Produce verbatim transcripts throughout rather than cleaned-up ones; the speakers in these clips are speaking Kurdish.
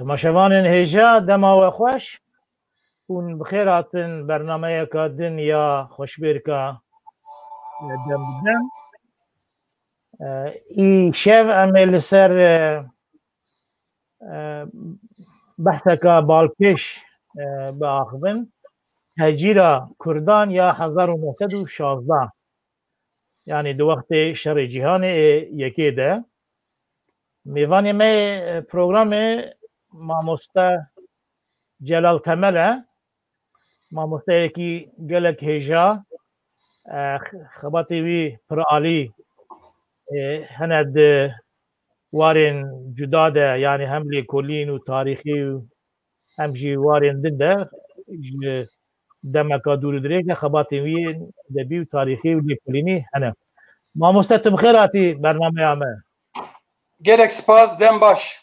Temaşevanên hêja, dema we xweş. Hûn bi xêr hatin bernameyeka din ya xweşbêrka, e, Dem bi Dem. E, îşev em ê li ser, e, e, behseka balkêş, e, biaxivin. Tecîra Kurdan ya hezar û neh sed û şazde. Yanî di wextê şerê cîhanê ê yekê de. Mêvanê me yê programê mamoste Celal Temel e. Mamosteyekî gelek hêja, e, xebatê wî pir alî, e, hene di warên cuda de, yanî hem lêkolîn û tarîxî û hem jî warên din de ji demeka dûr û dirêj de xebatên wî edebî û tarîxî û lêkolînî hene. Mamoste, tu bi xêr hatî bernameya me. Gelek spas, dem baş.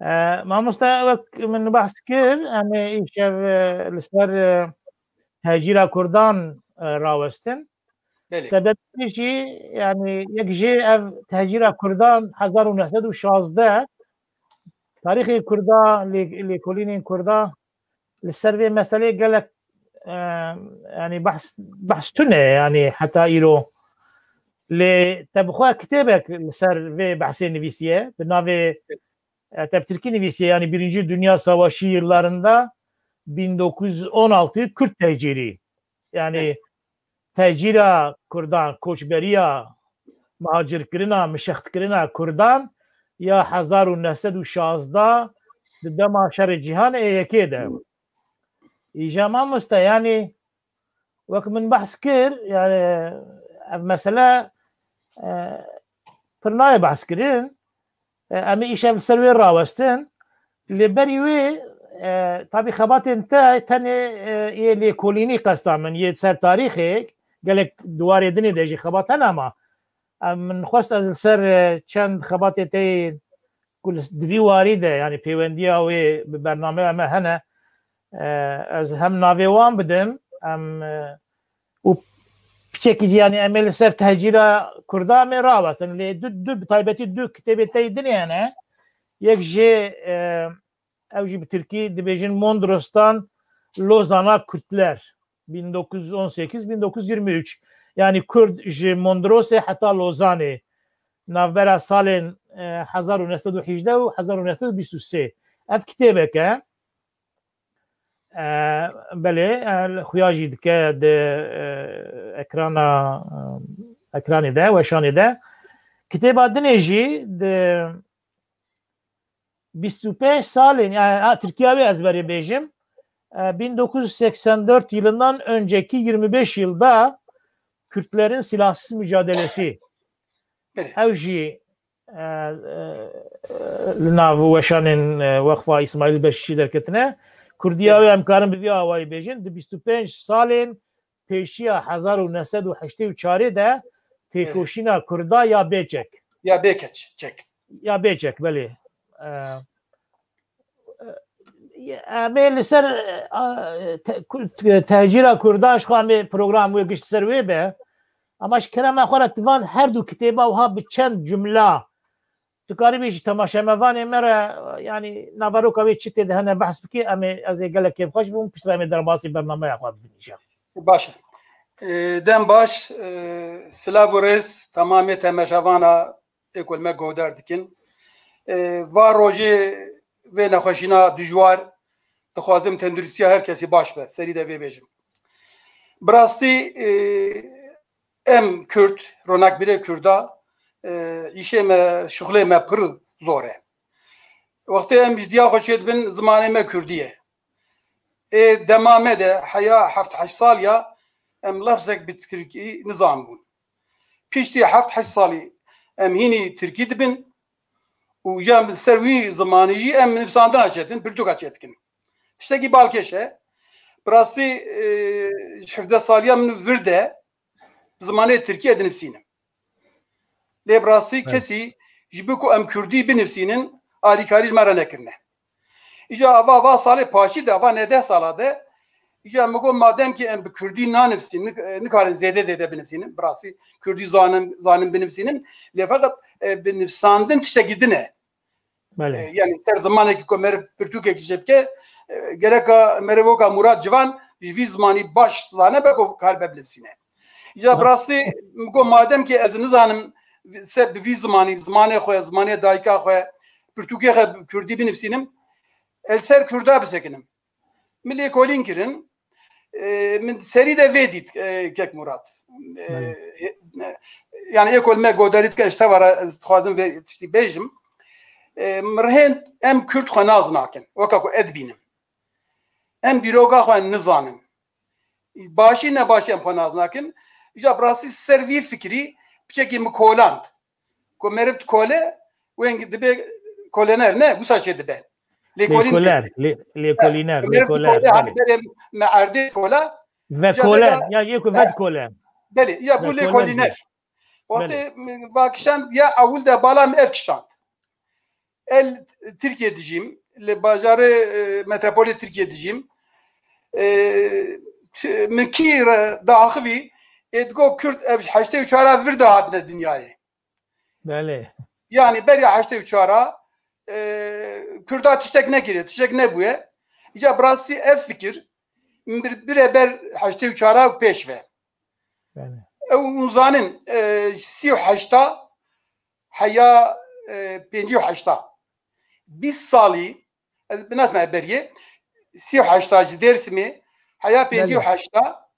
E, mamoste, wek min behs kir, em ê îşev, e, li ser, e, tecîra Kurdan, e, rawestin. Belê. Sebebê jî, yanî yek jê ev tecîra Kurdan hezar û neh sed û şazde, tarîxê Kurda, lê-, lêkolînên Kurda li ser vê meseleyê gelek, e, yanî behs, behs tune, yanî heta îro. Lê te bi xwe kitêbek li ser vê behsê nivîsiye, bi navê, e, te bi tirkî nivîsiye, yanî Birinci Dünya Savaşı yıllarında bin dokuz yüz on altı Kürt teciri. Yanî Evet. tecîra Kurdan, koçberiya, muhacirkirina, mişextkirina Kurdan ya hezar û neh sed û şazde di dema şerê cîhan ê yekê de. Îja mamoste, yanî wek min behs kir, yanî ev mesele, e, pir nayê behs kirin. E, em ê îşev li ser wê rawestin. Lê berî wê, e, tabî xebatên te tenê, e, yê lêkolînî qesta min, yê ser tarîxê, gelek di warê dinê de jî xebat hene ama, e, min xwest ez li ser, e, çend xebatê te yê ku li, di vî warî de, yanî pêwendiya wê bi bernameya me hene, e, ez hem navê wan bidim, em, e, û piçekî jî, yanî em ê li ser tehcîra Kurda em ê rawestin. Lê du, du, bi taybetî du kitêbê te yê dinê hene. Yek jê, e, ew jî bi tirkî dibêjin Mondros'tan Lozan'a Kürtler, bin dokuz yüz on sekiz bin dokuz yüz yirmi üç. Yanî Kurd ji Mondrosê heta Lozanê, navbera salên, e, hezar û neh sed û hejdeh û hezar û neh sed û bîst û sê. Ev kitêbek e. E, belê, e, xuya jî dike di, e, ekrana, e, ekranê de, weşanê de. Kitêba dinê jî di bîst û pênc salên, yani, ha, Tirkiya wê ez berê bêjim, e, bin dokuz yüz seksen dört yılından önceki yirmi beş yılda Kürtlerin silahsız mücadelesi. Belê. Ew jî, e, e, li nav weşanên, e, Weqfa Îsmaîl Beşîşî derketine. Kurdiya Belê. wê em karin bi vî awayî bêjin, di bîst û pênc salên pêşiya hezar û neh sed û heştê û çarê de têkoşîna Kurda ya bêçek. Ya bêkeç, çek. Ya bêçek, belê. E, e, em ê li ser, e, te-, ku-, te-, tehcîra Kurdan ji xwe em ê program wê gişt ser wê be. Ama ji kerema xwe re tivan her du kitêba wiha bi çend cumla Tu karibî ji temaşemevanê me re, yanî naveroka wê çi tê de hene behs bikî, em ê, ez ê gelek kêfxweş bibim, piştre em ê derbasî bernameya xwe bidin îşev. Baş e. E, dem baş, e, silav û rêz temamê temaşevana ê ku li me guhdar dikin. E, va rojê vê nexweşîna dijwar dixwazim tenduristiya her kesî baş be, serî de vê bêjim. Bi rastî, e, Em Kurd, ronakbirê Kurda, e, îşê me, şixulê me pir zor e. Wextê em ji diya xwe çêdibin, zimanê me Kurdî ye. Ê dema me de, heya heft heşt sal ya, em lefzek bi Tirkî nizanibûn. Piştî heft heşt salî em hînî Tirkî dibin û ji em ser wî zimanî jî em nivîsandina çêdikin, pirtûka çêdikin. Tiştekî balkêş e. Bi rastî, e, ji hevdeh saliya min vir de, bi zimanê tirkî dinivîsînim. Lê bi rastî Evet. kesî ji bo ku em kurdî binivîsînin, alîkarî ji me re nekirine. Îca ava va salê paşî de, ava neh deh sala de, îca min got, madem ki em bi kurdî nanivîsînin, nik-, nikarin zêde zêde binivîsînin, bi rastî kurdî zanin, zanin binivîsînin, lê feqet, e, bi nivîsandin tiştekî din e. Belê. E, yani ser zimanekî ku meriv pirtûkekî jê bike, e, gereka meriv weka Murad Civan ji vî zimanî baş zane be ku karibe binivîsîne. Îca bi rastî min got, madem ki ez nizanim se bi vî zimanî, zimanê xwe, zimanê dayika xwe, pirtûkê xwe bi kurdî binivîsînim, ez ser kurda bisekinim. Min lêkolîn kirin. E, min serî de vê dît, e, kek Murat. E, Belê. e, yani ê ku li me godarî dike, ji te ve re ez dixwazim vê tiştî bêjim. E, mirhên em kurd xwe nas nakin. Weka ku ez dibînim. Em dîroka xwe nizanin. Başî nebaşî em xwe nas nakin. Îca bi rastî ser vî fikirî piçekî min koland. Ku meriv dikole, weng dibe kolener, ne, wisa çê dibe. Lêkolîn Lêkoler, tê. lê-, lêkolîner, Meriv lêkoler, dikole, hani belê. Berê me erdê kola. Vekoler, Îca ya yê ku he. vedkole. Belê, ya bu Vekoler lêkolîner. jî. Wextê Belê. min va kişand ya ewil de bala min ev kişand. El Tirkiye dijîm, li bajarê, e, metropolê Tirkiye dijîm. E, t-, min kî re diaxivî, ê digo Kurd ev heştê û çar a vir de hatine dinyayê. Belê. Yani beriya heştê û çar a, e, Kurda tiştek nekiriye, tiştek nebûye. Îca bi rastî ev fikir, min bir, bire ber heştê û çar a û pêş ve. Belê. Ew hûn zanin, e, sî û heşt a heya, e, pêncî û heşt a. Bîst salî, ez binasme beriyê, sî û heşt a ji Dêrsimê, heya pêncî û heşt a,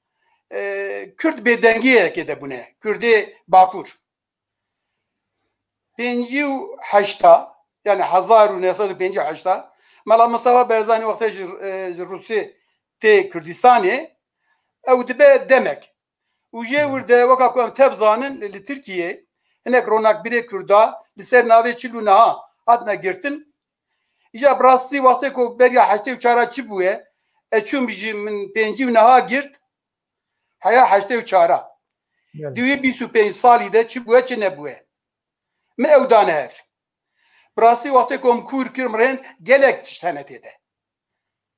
e, Kurd bêdengiyekê de bûne. Kurdê Bakur. Pêncî û heşt a, yani hezar û neh sed û pêncî û heşt a, Mela Mustafa Barzanî wextê ji, e, ji Rûsê tê Kurdistanê, ew dibe demek. Û jê wir de weka ku em tev zanin li, li Tirkiyê hinek ronakbîrê Kurda li ser navê çil û neha hatine girtin. Îja bi rastî wextê ku beriya heştê û çar a çi bûye, ez çûm ji min pêncî û neha girt, heya heştê û çar a. Belê. Di wî bîst û pênc salî de çi bûye, çi nebûye. Min ew dane hev. Bi rastî wextê ku min kûr kir, min rênd gelek tişt hene tê de.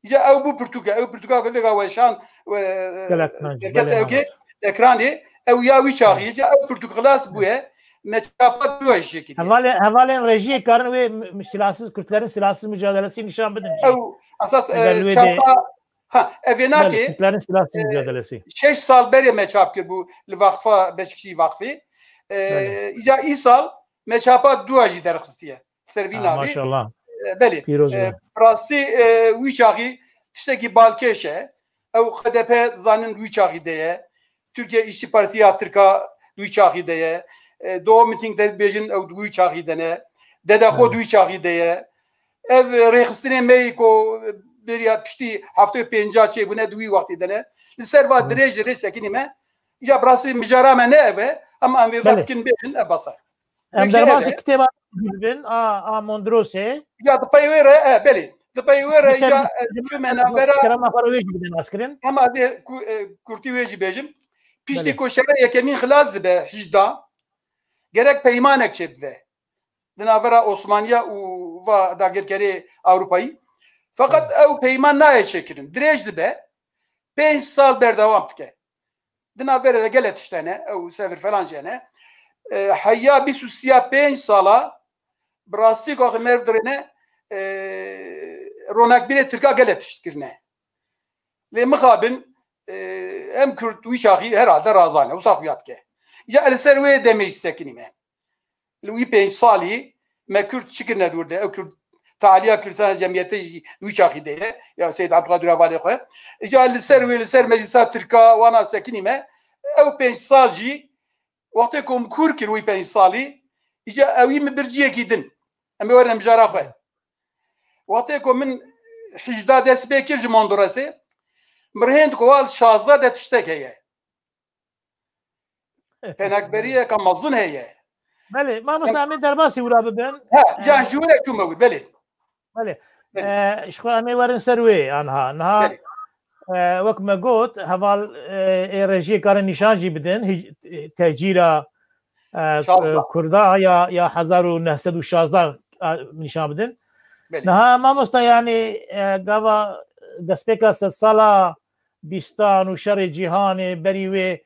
Îja ew bû pirtûke, ew pirtûka ku vêga weşan, e, Gelek nan jî, derket belê, ew kê, ekranê, ew ya wî çaxî, îja ew pirtûk xilas bûye, me çapa du hejê kiriye. Hevalê-, hevalên rejiyê karin wê m-, m-, silahsız, Kürtlerin silahsız mücadelesi nîşan bidin jî. Ew esas, e, Eger wê de çapa, ha, ev ê Belê, nakê, Kürtlerin silahsız e, mücadelesi. şeş sal berê me çap kir bû li Vakfa, Beşikçî Vakfî. E, Belê. îja îsal me çapa dua jî derxistiye. Ser vî Ha, navî. maşallah. E, belê. Pîroz E, be. rastî, e, wî çaxî tiştekî balkêş e. Ew H D P zanin wî çaxî de ye. Türkiye İşçi Partisi ya Tirka wî çaxî de ye. E, Doğu Miting de dibêjin ew wî çaxî de ne. Dede xwe Evet. wî çaxî de ye. Ev rêxistinê me yî ku beriya piştî heftê û pênca çêbûne di wî wextî de ne. Li ser va Evet. dirêj rê sekinî me. Îja bi rastî mijara me ne ev e. Ama em vê Belê. bikin bêjin ev basa. Em Wek jî derbasî ev e. kitêba bibin, a, a Mondrosê. Ya di pey wê re, e, belê. Di pey wê re Biçer-, ya, e, çûme navbera. Kerema xwe re wê jî bidin naskirin. Ama ez ê ku, e, kurtî wê jî bêjim. Piştî Belê. ku şerê yekemîn xilas dibe hijda, gerek peymanek çêbibe. Di navbera Osmaniya û va dagirkerê Ewropayî. Feqet Evet. ew peyman nayê çêkirin. Dirêj dibe. Pênc sal berdewam dike. Di navberê de gelek tişt hene, ew sevir falan jî hene. E, heya bîst û sî ya pênc sala bi rastî ku axir meriv dirêne, e, ronakbîrê Tirka gelek tişt kirine. Lê mixabin, e, em Kurd wî çaxî herhalde razane, wisa xuya dike. Îca li ser wê demê jî sekinîme. Li wî pênc salî me Kurd çi kirine dûr de? Ew Kurd, tealiya Kurdistana Cemiyetê jî wî çaxî de ye. Ya Seyyid Abdulkadir Hevalê xwe. Îca li ser wê, li ser meclisa Tirka wana sekinî me. Ew pênc sal jî wextê ku min kûr kir wî pênc salî, îca ewî min bir ciyekî din. Em ê werin mijara xwe. Wextê ku min hijda dest pê kir ji Mondorosê, min rihênd ku wal şazdeh de tiştek heye. Penekberiyeke mezin heye. Belê, mamosta, em ê derbasî wira bibin. Ha, ca Em, ji wira çûme wî, belê. Belê. Belê. E, ji xwe em ê werin ser wê, anha. Niha, Belê. e, wek me got, heval, e, ê rejiyê karin nîşan jî bidin, hij-, tehcîra, e, Şazdeh. Kurda ya, ya hezar û neh sed û şazdeh, e, nîşan bidin. Belê. Niha, mamosta, yanî, e, gava destpêka sedsala bîstan û şerê cîhanê berî wê,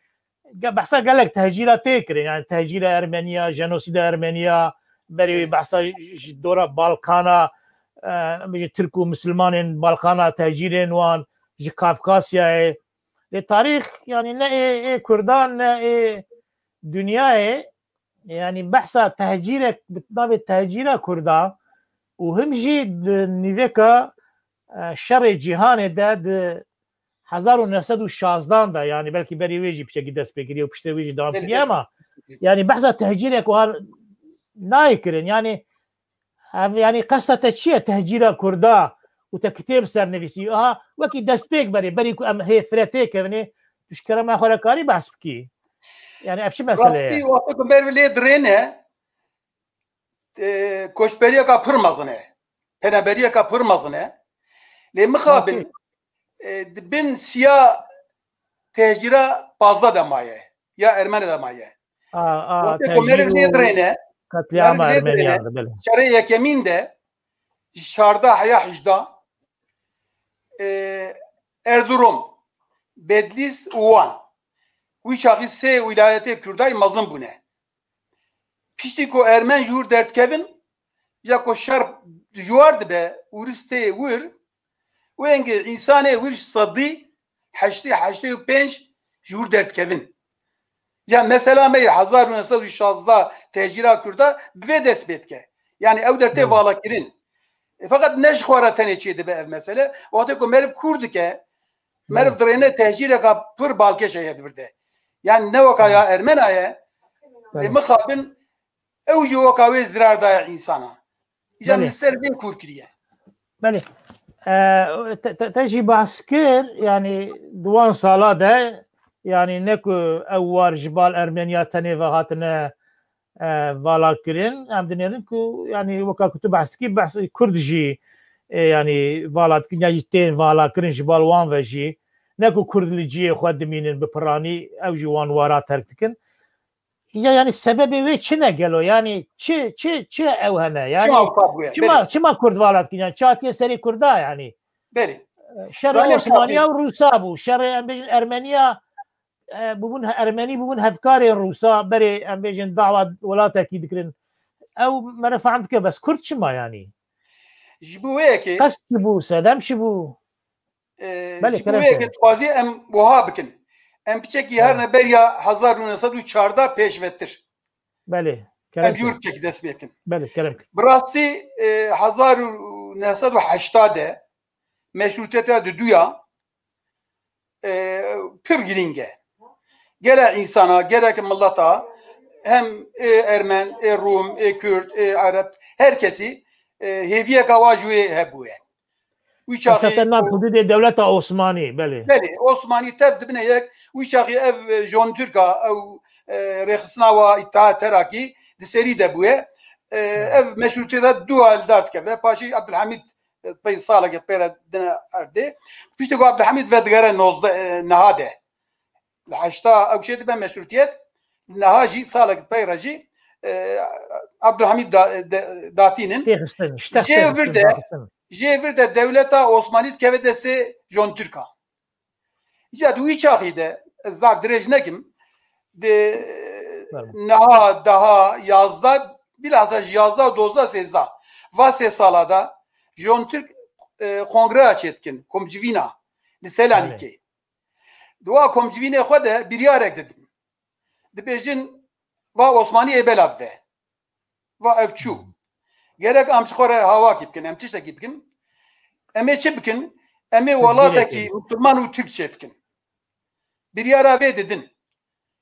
ge-, behsa gelek tehcîra tê kirin. Yani tehcîra Ermeniya, jenosîda Ermeniya, Berê wê behsa ji dora Balkana, e, em bêjin Tirk û Misilmanên Balkana, tehcîrên wan ji Kafkasyayê. Lê tarîx, yanî ne ê, ê Kurdan, ne ê dinyayê, yanî behsa tehcîrek bi navê tehcîra Kurda û him jî di nîveka, e, şerê cîhanê de di hezar û neh sed û şazdan de, yanî belkî berî wê jî piçekî dest pê kiriye û piştre wê jî dewam kiriye ama yanî behsa tehcîrek wiha nayê kirin. Yanî ev, yanî qesta te çi ye? Tehcîra Kurda û te kitêb ser nivîsî. Aha, wekî destpêk berê, berî ku em hê fire têkevin ê, tu ji kerema xwe re karî behs bikî. Yanî ev çi mesele ye? Rastî, wextê ku merv lê dirêne, e, koçberiyeka pir mezin e. Penaberiyeka pir mezin e. Lê mixabin, e, di bin siya tehcîra pazdeh de maye. Ya Ermene de maye. A, a, Wextê ku meriv lê dirêne, katliama Ermeniyan de, belê. Şerê yekemîn de ji çardeh heya hejda, e, Erzurum, Bedlîs û Wan. Wî çaxî sê wîlayetê Kurdayî mezin bûne. Piştî ku Ermen ji wir derdikevin, ya ku şer dijwar dibe û ristê wir, wêngê însanê wir ji sedî heştê, heştê û pênc ji wir derdikevin. Ya mesela me yê hezar û neh sed û şazda tehcîra Kurda bi vê dest pê dike. Yanî ew dertê vala kirin. E, feqet ne ji xwe re tenê çê dibe ev mesele. Wextê ku meriv kûr dike, meriv dirêne tehcîreka pir balkêş heye di vir de. Yanî ne weka ya Ermena ye, lê mixabin ew jî weka wê zirar daye însana. Îca min li ser vê kûr kiriye. Belê. E, te, te, te jî behs kir, yanî di wan sala de, yanî ne ku ew war ji bal Ermeniya tenê ve hatine, e, vala kirin. Em dinêrin ku, yanî weka ku tu behs dikî, behs Kurd jî, e, yanî vala dikin, ya jî tên vala kirin ji bal wan ve jî. Ne ku Kurd li cihê xwe dimînin bi piranî, ew jî wan wara terk dikin. Ya, yanî sebebê wê çi ne gelo? Yanî çi, çi, çi ew hene? Yanî çima, çima Kurd vala dikin? Yanî çi hatiye serê Kurda yanî? Belê. Şerê Osmaniya û Rûsa bû. Şerê, em bêjin, Ermeniya, e, bûbûn, Ermenî bûbûn hevkarên Rûsa. Berê, em bêjin, dawa welatekî dikirin. Ew mere fehm dike, bes Kurd çima yanî? Ji bo wê yekê. Qest çi bû? Sedem çi bû? E, Belê, ji bo kerem wê yekê dixwazî em wiha bikin. Em piçekî herne beriya hezar û neh sed û çardeh pêşvetir. Belê, kerem Em jî wir piçekî dest pê bikin. Belê, kerem. Bi rastî, e, hezar û neh sed û heyştê de meşrûtiyeta duduya, e, pir girîng e. Gelek însana, gelek mileta, hem ê Ermen, ê Rûm, ê Kurd, ê Ereb, her kesî, e, hêviyeka wa ji wê hebûye. Wî çaxî Eseten nav hududê dewleta Osmanî, belê. Belê, Osmanî tev dibine yek. Wî çaxî ev, e, Jon Tirka, ew, e, rêxistina wa Îttihat Terakî di serî de bûye. E, ev meşrûtiyeta dû a li dar dikeve. Paşî Abdulhamîd, e, pey saleke pê re dine erdê. Piştî ku Abdulhamîd vedigere nozdeh, e, neha de. Li heşta ew çê dibe meşrûtiyet. Niha jî salek pey re jî, e, Abdulhamîd da-, de-, datînin. Têxistin, ji te Jê têxistin, vir de, daxistin. Jê vir de dewleta Osmanî dikeve destê Jon Tirka. Îca di wî çaxî de, ez zaf dirêj nekim, di Fermo. Niha daha yazdeh, bilhassa ji yazdeh, dozdeh, sêzdeh, va sê sala de Jon Tirk, e, kongreya çêdikin, komcivîna, li Selanikê. Belê. Di wa komcivînê xwe de biryarek didin. Dibêjin, va Osmanî ê bela bibe. Va ev çû. Hmm. Gerek em ji xwe re hawakî bikin, em tiştekî bikin. Em ê çi bikin? Em ê welatekî Tedbîrekê. Musulman û Tirk çê bikin. Biryara vê didin.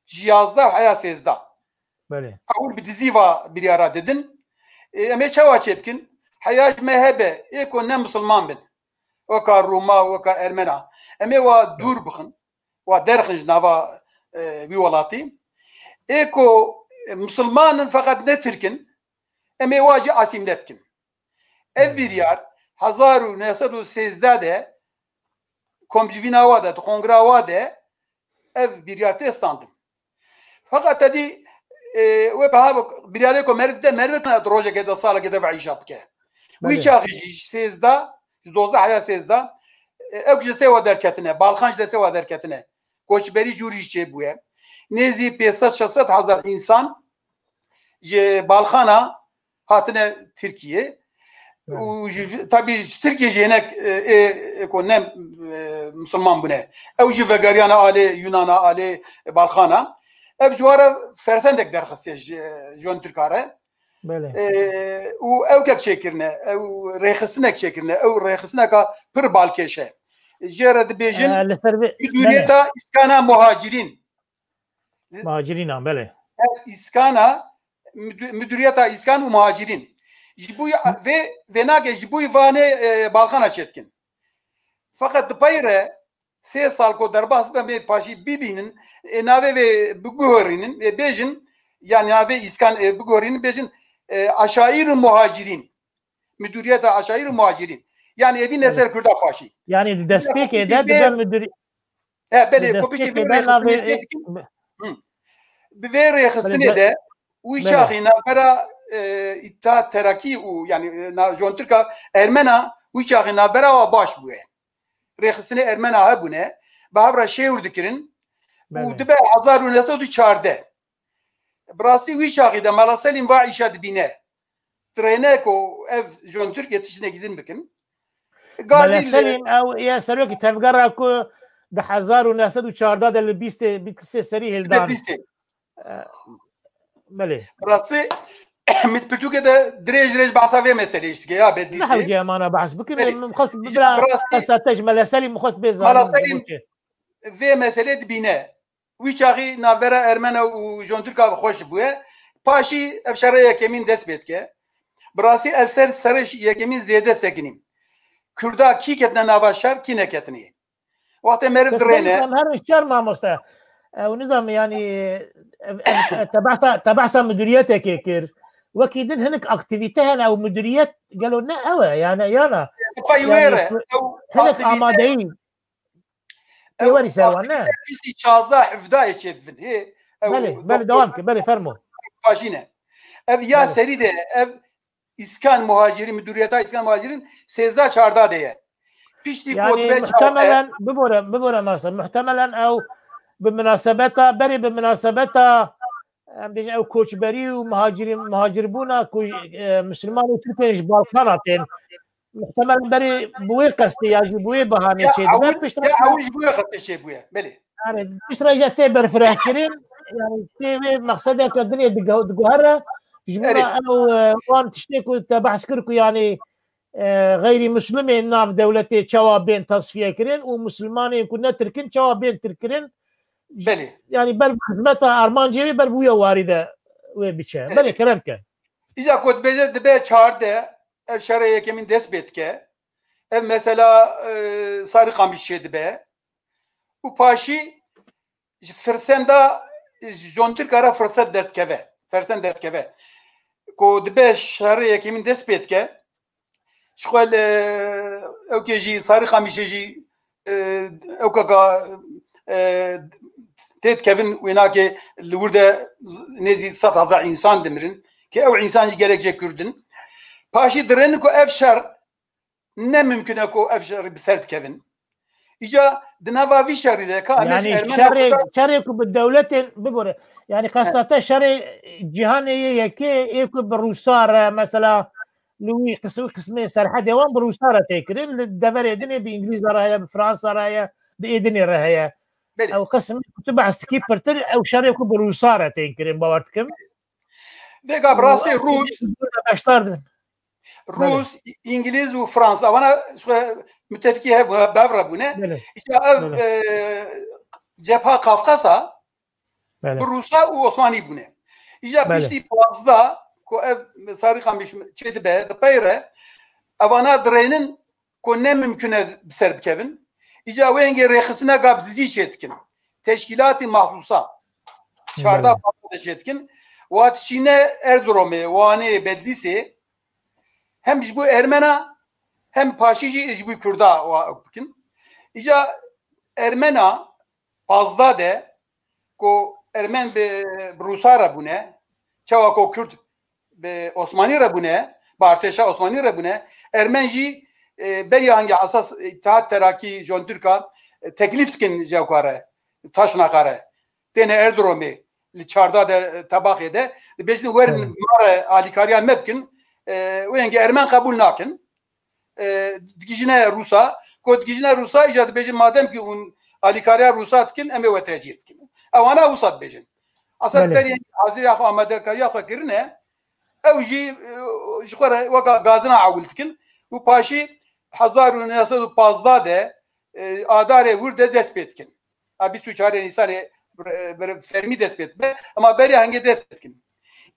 Ji yazdeh heya sêzdeh. Belê. Ewil bi dizî va biryara didin. Ê, em ê çawa çê bikin? Heya ji me hebe, ê ku ne misilman bin. Weka Rûma, weka Ermena. Em ê wa dûr bixin. Wa derxin ji nava, e, wî welatî. Ê ku, e, misilman in, feqet ne Tirk in, em ê wa jî asîmle bikin. Ev Hmm. biryar hezar û neh sed û sêzdeh de komcivîna wa de, di kongra wa de ev biryar tê standin. Feqet te dî, e, wê biha biryarê ku meriv de, meriv de rojekê de, salekê de ve îşa bike. Wî Belê. çaxî jî ji sêzdeh, ji dozdeh heya sêzdeh, e, ew ji destê we derketine, Balxan ji destê we derketine. Koçberî jûrî çêbûye. Nêzî pênc sed şeş sed hezar însan ji Balxana hatine Tirkiye. Û ji, tabî ji Tirkiye jî hinek, e, ê, ê ku ne, e, Musulman bûne. Ew jî vegeriyana alê Yunana, alê Balxana. Ev ji wara fersendek derxistiye ji, ji wan Tirka re. Belê. E, û ew kek çêkirine, ew rêxistinek çêkirine, ew rêxistineka pir balkêş e. Jê re dibêjin, e, li ser vê, Müdüriyeta Îskana Muhacirîn. Muhacirînan, belê. Ev Îskana, Müdü-, Müdüriyeta Îskan û Muhacirîn. Ji bo vê, vê nake ji bo vanê, e, Balxana çêdikin. Feqet di pey re sê sal ku derbas be, mê paşî bibînin, ê navê vê biguherînin, ê bêjin, ya navê Îskan, ê biguherînin, bêjin, e, Aşaîr û Muhacirîn. Müdüriyeta Aşaîr û Muhacirîn. Yani ê bîne ser Kurda paşî. Yani di destpêkê de dibe müdür-, He, belê, ku piştî vê rêxistinê de dikin. Hı. Bi vê rêxistinê de wî çaxî navbera, e, Îttihat Terakî û, yani, e, na-, Jontirka Ermena wî çaxî navbera wa baş bûye. Rêxistinê Ermena hebûne, bi hev re şêwir dikirin û dibe hezar û neh sed û çardeh. Bi rastî wî çaxî de Mela Selîm va îşa dibîne. Dirêne ku ev Jontirkê tiştekî din bikin. Gazî Mela Selîm ew ye serokê tevgera ku di hezar û neh sed û çardeh de li Bîstê, Bîtlisê serî hildan. Bîstê. E, belê. Bi rastî min pirtûkê de dirêj dirêj behsa vê meseleyê jî dike ya Bedlîsê. Ne hewce emana behs bikin. Belê. Min xwest bira qesa te ji Mela Selîm min xwest bê zanin. Mela Selîm vê meselê dibîne. Wî çaxî navbera Ermena û Jontirka bi xweş bûye. Paşî ev şerê yekemîn dest pê dike. Bi rastî ev ser serê yekemîn zêde sekinî. Kurda kî ketine nava şer, kî neketinê. Wextê meriv dirêne. Em herin şer mamoste. Ew nizam yani, ev, ev, ev, te behsa, te behsa müdüriyetekê kir. Wekî din hinek aktivîte hene ew müdüriyet gelo ne ew e yani yana. Pay wê re. Hinek amadeyî. Ew wêrî ser wan ne? Piştî çazdeh hevdayê çêdibin. Hê, ew Belê, belê, dewam ke, belê, fermo. Pajîne. Ev ya Belê. serî de, ev Îskan Muhacirî, Müdüriyeta Îskan Muhacirîn sêzdeh çardeh de ye. Piştî Yani kotbe çardeh. Muhtemelen, bibore, bibore masa, muhtemelen ew bi minasebeta, berê bi minasebeta, em bêjin ew koçberî û muhacirî-, muhacirbûna ku, e, Misliman û Tirkên ji Balkana tên. Muhtemelen berê bi wê qestê ya jî bi wê bahanê Ya çêdibe, ew, piştre ya ew ji bo wê qestê çêbûye. Belê. Yani, piştre jî tê berfirehkirin, yani, tê wê mexsedeke dinê digu-, diguhere, ji bo Erê. ew, e, wan tiştê ku te behs kir ku, yani, e, xeyrî Muslimên nav dewletê çawa bên tasfiye kirin û Muslimanên ku ne Tirk in çawa bên Tirk kirin. Belê. Yani, ber bi xizmeta armancê wê, ber bi wî warî de wê biçe. Belê. Belê, kerem ke. Îca ku dibêje dibe çardeh, ev şerê yekemîn dest pê dike. Ev mesela, e, Sarî Qamiş çêdibe. Û paşî ji firsenda, ji Jontirka re firset derdikeve. Firsen derdikeve. Ku dibe şerê yekemîn dest pê dike. Ji xwe li, ew kê jî Sarî Qamişê jî, e, ew kaka, e, tê dikevin wênakê li wir de nêzî sed hezar însan dimirin. Ke ew însan jî gelek jê Kurd in. Paşî dirênin ku ev şer ne mimkun e ku ev şerî bi ser bikevin. Îca di nava vî şerî de ka em Yani, bêjin Ermena şerê, Kurda şerê ku bi dewletên, bibore, yani, qesta te şerê cîhanê yê yekê, ê ku bi Rûsa re, mesela, li wî qis-, wî qismê serhedê wan bi Rûsa re tê kirin, li deverê dinê bi Îngilîza re heye, bi Fransa re heye, bi ê dinê re heye. Belê. Ew qism ku tu behs dikî pirtir, ew şerê ku bi Rûsa re tên kirin, bawer dikim. Vêga bi rastî Rûs, beşdar dibin. Rûs, Belê. Îngilîz û Fransa, wana ji xwe mutefikî hev-, bev re bûne. Belê. Îca ev, Belê. e, cepha Kafkasa Belê. bi Rûsa û Osmanî bûne. Îca Belê. piştî pazdeh ku ev Sarî Qamiş çêdibe, di pey re evana dirênin ku ne mimkun e bi ser bikevin. Îca wê hingê rêxistineka bi dizî çêdikin. Teşkîlatî mahsusa. Çardeh Belê. parçe de çêdikin. Wa dişîne Erzurumê, Wanê, Bedlîsê. Hem ji bo Ermena, hem paşî jî ji bo Kurda wa ew bikin. Îca Ermena pazdeh de ku Ermen bi, bi Rûsa re bûne, çawa ku Kurd bi Osmanî re bûne, bi artêşa Osmanî re bûne, Ermen jî, e, beriya hingê esas Îttihat Terakî, Jon Tirka, e, teklîf dikin ji ewka re, Taşnaqa re. Têne Erzurumê, li çardeh de, e, Tebaxê de, dibêjin werin Hı. ma re alîkariya me bikin, E, wê hingê Ermen qebûl nakin. E, digihîjine Rûsa. Ku digihîjine Rûsa, îca dibêjin, madem ki hûn alîkariya Rûsa dikin, em ê we tecîr bikin. Ewana wisa dibêjin. Esed Belê. berî haziriya xwe, amadekariya xwe kirine, ew jî, e, ji xwe re weka gazina ewil dikin. Û paşî hezar û neh sed û pazdeh de, e, Adarê wir de dest pê dikin. A bîst û çarê Nîsanê bir, bir fermî dest pê dibe, ema beriya hingê dest pê dikin.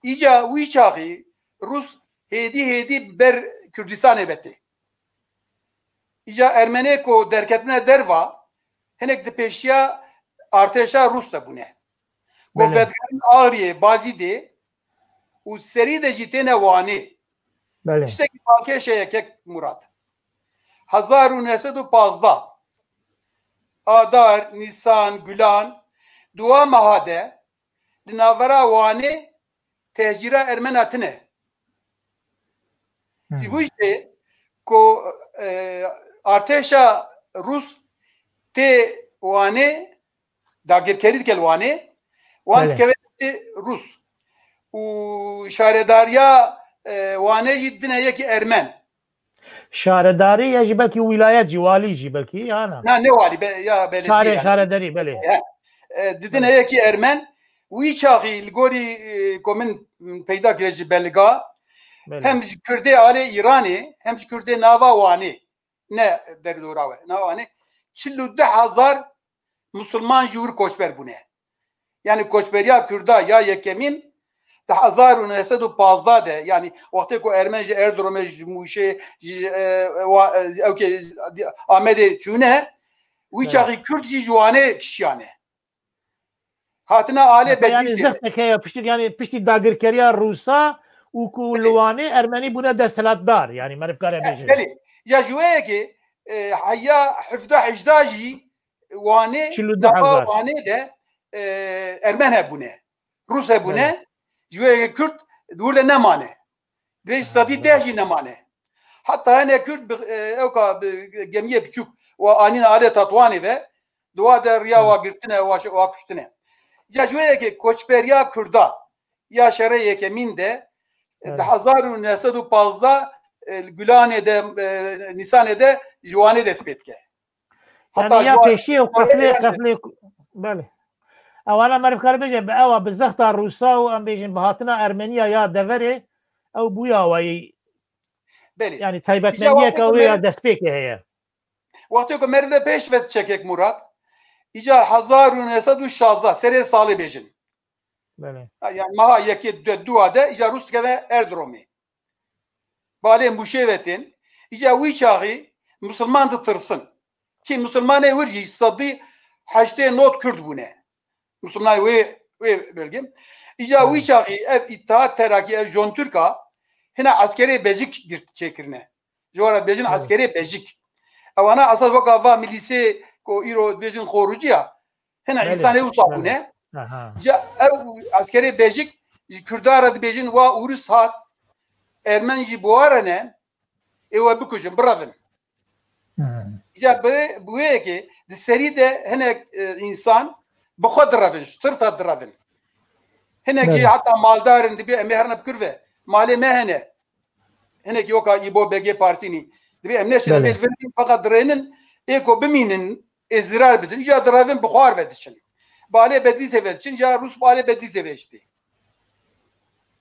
Îca wî çaxî Rûs hêdî hêdî ber Kurdistanê ve tê. Îca Ermenê ku derketine derva, hinek di pêşiya artêşa Rûs de bûne. Ku Belê. vedigerin Ağriyê, Bazîdê û serî de jî têne Wanê. Belê. Tiştekî balkêş heye kek Murat. Hezar û neh sed û pazdeh, Adar, Nîsan, Gulan, duwa meha de di navbera Wanê tehcîra Ermena tine. Hmm. Ji bo jê ku, e, artêşa Rûs tê Wanê, dagirkerî dike li Wanê, wan Belê. dikeve destê Rûs. Û şaredariya, e, Wanê jî dine yekî Ermen. Şaredarî ya jî belkî wîlayet jî, walî jî belkî, ya na? Na, ne walî, be-, ya belediye Şare-, yani. Şaredarî, belê. Ya, e, didin Belê. heyekî Ermen, wî çaxî li gorî, e, ku min peyda kire ji belga, Belê. hem ji Kurdê alê Îranê, hem ji Kurdê nava Wanê, ne derdora we, nava Wanê, çil û du hezar Musulman ji wir koçber bûne. Yani koçberiya Kurda ya yekemîn di hezar û neh sed û pazdeh de, yani wextê ku Ermen ji Erzurumê, ji Mûşê, ji, e, wa-, e, ewkê, Amedê çûne, wî Evet. çaxî Kurd jî ji Wanê kişiyane. Hatine alê Hatta yani Bedîsê. zextek heye piştî, yani piştî dagirkeriya Rûsa û ku Evet. li Wanê Ermenî bûne desthilatdar, yani meriv kare bêje. Belê. Ya ji wê yekê, e, heya hevdeh hejda jî Wanê, Çil û du hezar. nava Wanê de, e, Ermen hebûne. Rûs hebûne. Evet. Ji wê yekê Kurd di wir de nemane. Dibê Ha, sedî deh evet. jî nemane. Heta hene Kurd bi, e, ewka bi gemiyê biçûk wa anîne alê Tatwanê ve, di wa de riya Evet. wa girtine, wa şe-, wa kuştine. Ca ji wê yekê koçberiya Kurda ya şerê yekemîn de, Evet. di hezar û neh sed û pazdeh, e, Gulanê de, e, Nîsanê de ji Wanê dest pê dike. Yani Heta ya ji wan pêşiyê û qeflê, Wanê qeflê, belê. Ewana meriv kare bêje, bi ewa, bi zexta Rûsa û em bêjin bi hatina Ermeniya ya deverê, ew bûya wayî. Belê. Yani Îca taybetmendiyeke wextê ku wê ya meriv, destpêkê heye. Wextê ku meriv ve pêş ve diçe kek Murat, îca hezar û neh sed û şazdeh serê salê bêjin. Belê. Ha, yani meha yekê de dua de îca Rûs dikeve Erzurumê. Balê Mûşê ve tên. Îca wî çaxî Musulman ditirsin. Ki Musulmanê wir jî sedî heştê nod Kurd bûne. Musulmanê wê, wê belgê. Îca wî Evet. çaxî ev Îttihat Terakî, ev Jontürka hina eskerê Bejik girt çêkirine. Ji wan re dibêjin Evet. eskerê Bejik. Ewana esas weka va milîsê ku îro dibêjin xorûciya, hina Belê, însanê wisa belê. bûne. Aha. Ca ew eskerê Bejik ji Kurda re dibêjin, wa Ûris hat, Ermen jî bi wa re ne, ê we bikujin, birevin. Hmm. Îca bi, bi wê yekê di serî de hinek, e, însan bi xwe direvin, ji tirsa direvin. Hinek jî Belê. heta maldar in, dibê em ê herine bi Kurd ve. Malê me hene. Hinek yoka Îbo Begê Parsînî. Dibê em neşin, em Belê. ê li vir bin, feqet dirênin, ê ku bimînin, ê zirar bidin, ya direvin bi xwar ve diçin. Balê Bedîsê ve diçin, ya Rûs balê Bedîsê ve jî tê.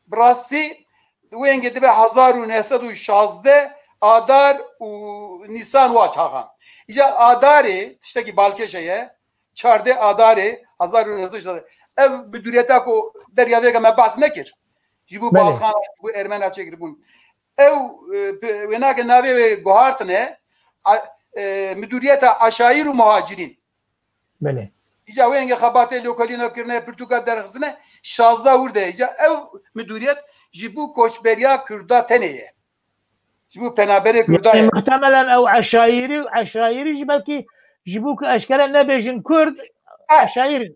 Bi rastî wêngê dibe hezar û neh sed û şazdeh Adar û Nîsan wa çaxan. Îca Adarê tiştekî balkêş heye, çardeh Adarê hezar û neh sed û şazdeh. Ev midûriyeta ku beriya vêga me behs nekir. Ji bo Belê. Balxana, ji bo Ermena çêkiribûn. Ew, e, pe-, wênake navê wê guhartine, a, e, midûriyeta eşayîr û muhacirîn. Belê. Îca wê hingê xebatê lokalî ne kirine, pirtûka derxistine, şazdeh wir de. Îca ew midûriyet ji bo koçberiya Kurda tenê ye. Ji bo penaberê Kurda Yani ye. muhtemelen ew eşayîrî, eşayîrî jî belkî ji bo ku eşkere nebêjin Kurd, Eh. eşayîr.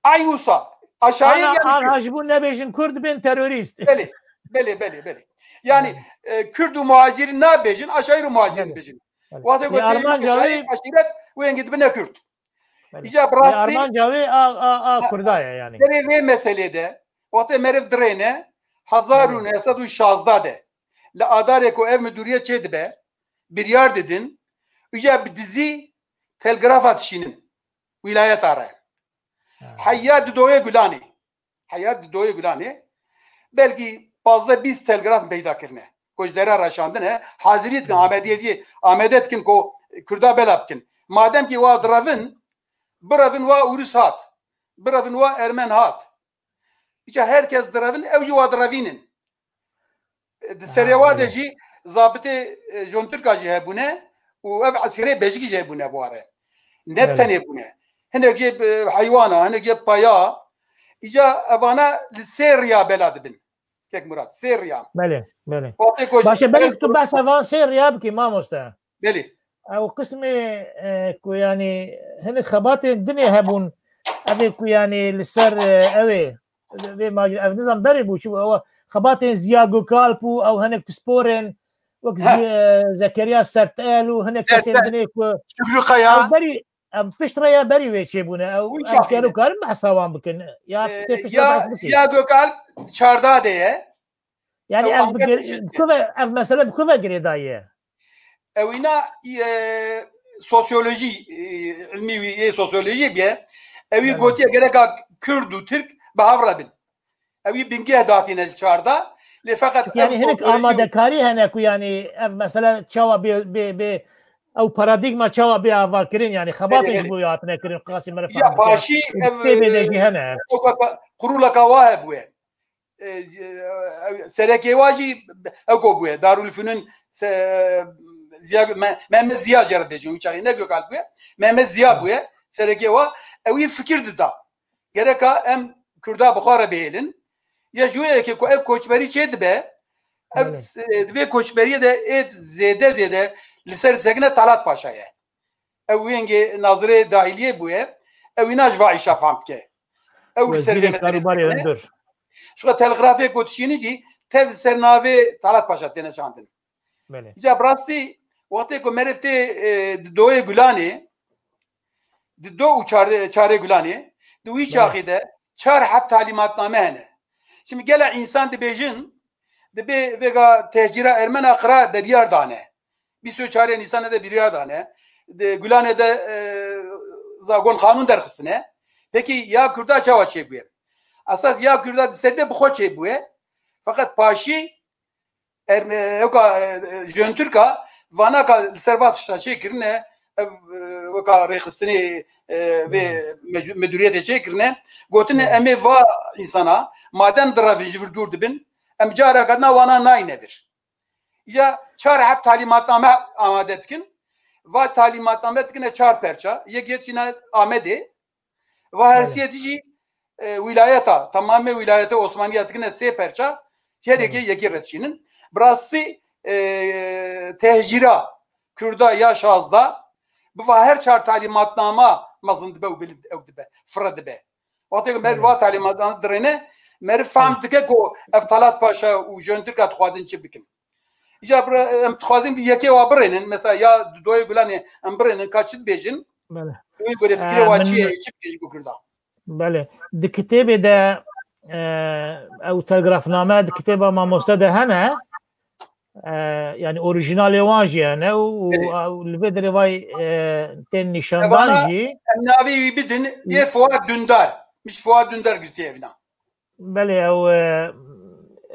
Ay wisa. Eşayîr Ana, yani ana Kurd. ji bo nebêjin Kurd, bên terorîst. Belê, belê, belê, belê. Yani, Belê. e, Kurd û muhacirî nabêjin, eşayîr û muhacirî Belê. dibêjin. Belê. Wextê Ya ku Armanca eşayîr, wê eşîret, wê hingê dibine Kurd. Belê. Îca bi Ya rastî Armanca wê a, a, a Ha, Kurda ye yani. Serê vê meselê de, wextê meriv dirêne, hezar û neh sed û şazde de li Adarê ku ev midûriyet çê dibe, biryar didin, îca bi dizî telgrafa dişînin wîlayeta re. Heya Didoyê Gulanê. Heya Didoyê Gulanê. Belkî pazdeh bîst telgraf peyda kirine. Ku ji dere re şandine, hazirî dikin Amediyê diyê, amade dikin ku Kurda bela bikin. Madem ki wa direvin, birevin wa Urus hat. Birevin wa Ermen hat. Îca her kes direvin, ew jî wa direvînin. Di serê wa de jî zabitê, e, Jon Tirka jî hebûne û ev eskerê bejikî jî hebûne bu are. Ne bi tenê bûne. Hinek jê bi heywana, hinek jê bi paya. Îca evana li sê riya bela dibin. Kek Murat, sê riya. Belê, belê. Wextê ku jî Baş e, belê ku tu behsa van sê riya bikî, mamoste. Belê. Ew qismê, e, ku, yanî, hinek xebatên dinê hebûn, evê ku, yanî, li ser, e, ew ê, vê macî-, ev nizam berê bû, çi bû, ew xebatên Ziya Gökalp û ew hinek pisporên wek He. Zi-, Zekeriya Sertel û hinek kesên Sertel. Dinê ku Şükrü Kaya. Ew berî, ev pişt re ya berî wê çêbûne, ew, Wî ev çaxî kar û ne. Karin behsa wan bikin. Ya E, tê pişt re ya behs bikî. Ziya Gökalp çarda de ye. Yani Ew ev bi Ankara gir-, çi bi ku ve, ev mesele bi ku ve girêdayî ye? Ewîna, e, sosyolojî, e, ilmî wî yê sosyolojî bîye. Ewî Evet. gotiye gereka Kurd û Tirk bi hev re bin. Ewî bingeh datîne li çarda. Lê feqet Çünkü yani ev hinek sosyolojî amadekarî hene ku yani ev mesele çawa bê, bê, bê, ew paradîgma çawa bê avakirin, yani xebatê Evet, ji evet. bo hatine kirin, qasî mere Ya fehmike. Paşî Û ev, tê bê de e, jî hene. ew kurulaka wa hebûye. E, e, serekê wa jî ew ku bûye. Darülfünun se-, Ziya, Me-, Mehmet Ziya jê re dibêjin, wî çaxê ne Gökalp bûye. Mehmet Ziya Evet. bûye, serekê wa. Ewî fikir dida. Gereka em Kurda bi xwe re bihêlin. Ya ji wê yekê ku ev koçberî çê dibe, ev Evet. s-, e, di vê koçberiyê de ê zêde zêde li ser sekine Talat Paşa ye. Ew wengê nazirê dahiliyê bûye. Ew îna ji va îşa fam dike. Ew li ser vê Wezîrê meselê Karûbarê sekine. Hundir. Ji xwe telgrafê ku dişînî jî tev li ser navê Talat Paşa têne şandin. Belê. Îca bi rastî wextê ku meriv tê, e, di doyê Gulanê, di do û çar-, çarê Gulanê, di wî Belê. çaxê de çar heb talîmatname hene. Şimdi gele însan dibêjin, dibê vêga tehcîra Ermena qira beriyar dane. Bîst û çarê Nîsanê de biryar dane. Di Gulanê de, e, zagon qanûn derxistine. Pekî ya Kurda çawa çêbûye? Esas ya Kurda di ser de bi xwe çêbûye. Feqet paşî Erme-, ewka, e, Jön Tirka vana ka li ser va tişta çêkirine, ev, e, weka rêxistinê, e, vê Hmm. mec-, medûriyetê çêkirine, gotine, Hmm. em ê va însana, madem direvin ji vir dûr dibin, em careke din wana nayne vir. Îca çar heb talîmatname amade dikin. Va talîmatname dikine çar perça. Yek yek çîne Amedê. Va her Belê. siyê dijî, e, wîlayeta, tamamê wîlayetê Osmaniya dikine sê perça. Her yekê Belê. yekê re diçînin. Bi rastî, e, tehcîra Kurda ya şazda bi va her çar talîmatnama mezin dibe û bilind ew dibe, firre dibe. Wextê ku meriv Belê. va talîmatan dirêne, meriv fam Belê. dike ku ev Talat Paşa û Jön Tirka dixwazin çi bikin. Îca bira-, em dixwazin bi yekê wa birênin, mesela ya Doyê Gulanê em birênin, ka çi dibêjin? Belê. Wê göre fikirê Ee, wa çi min ye, çi bikê ji bo Kurda? Belê. Di kitêbê de, e, ew telgrafname di kitêba mamoste de hene. E, yani orijinalê wan jî hene û, û, Belê. û li vê derê vay, e, tên nîşandan Evana jî. Em navê wî bidin, yê Fuat Dündar. Min ji Fuat Dündar girtiye evîna. Belê, ew, e,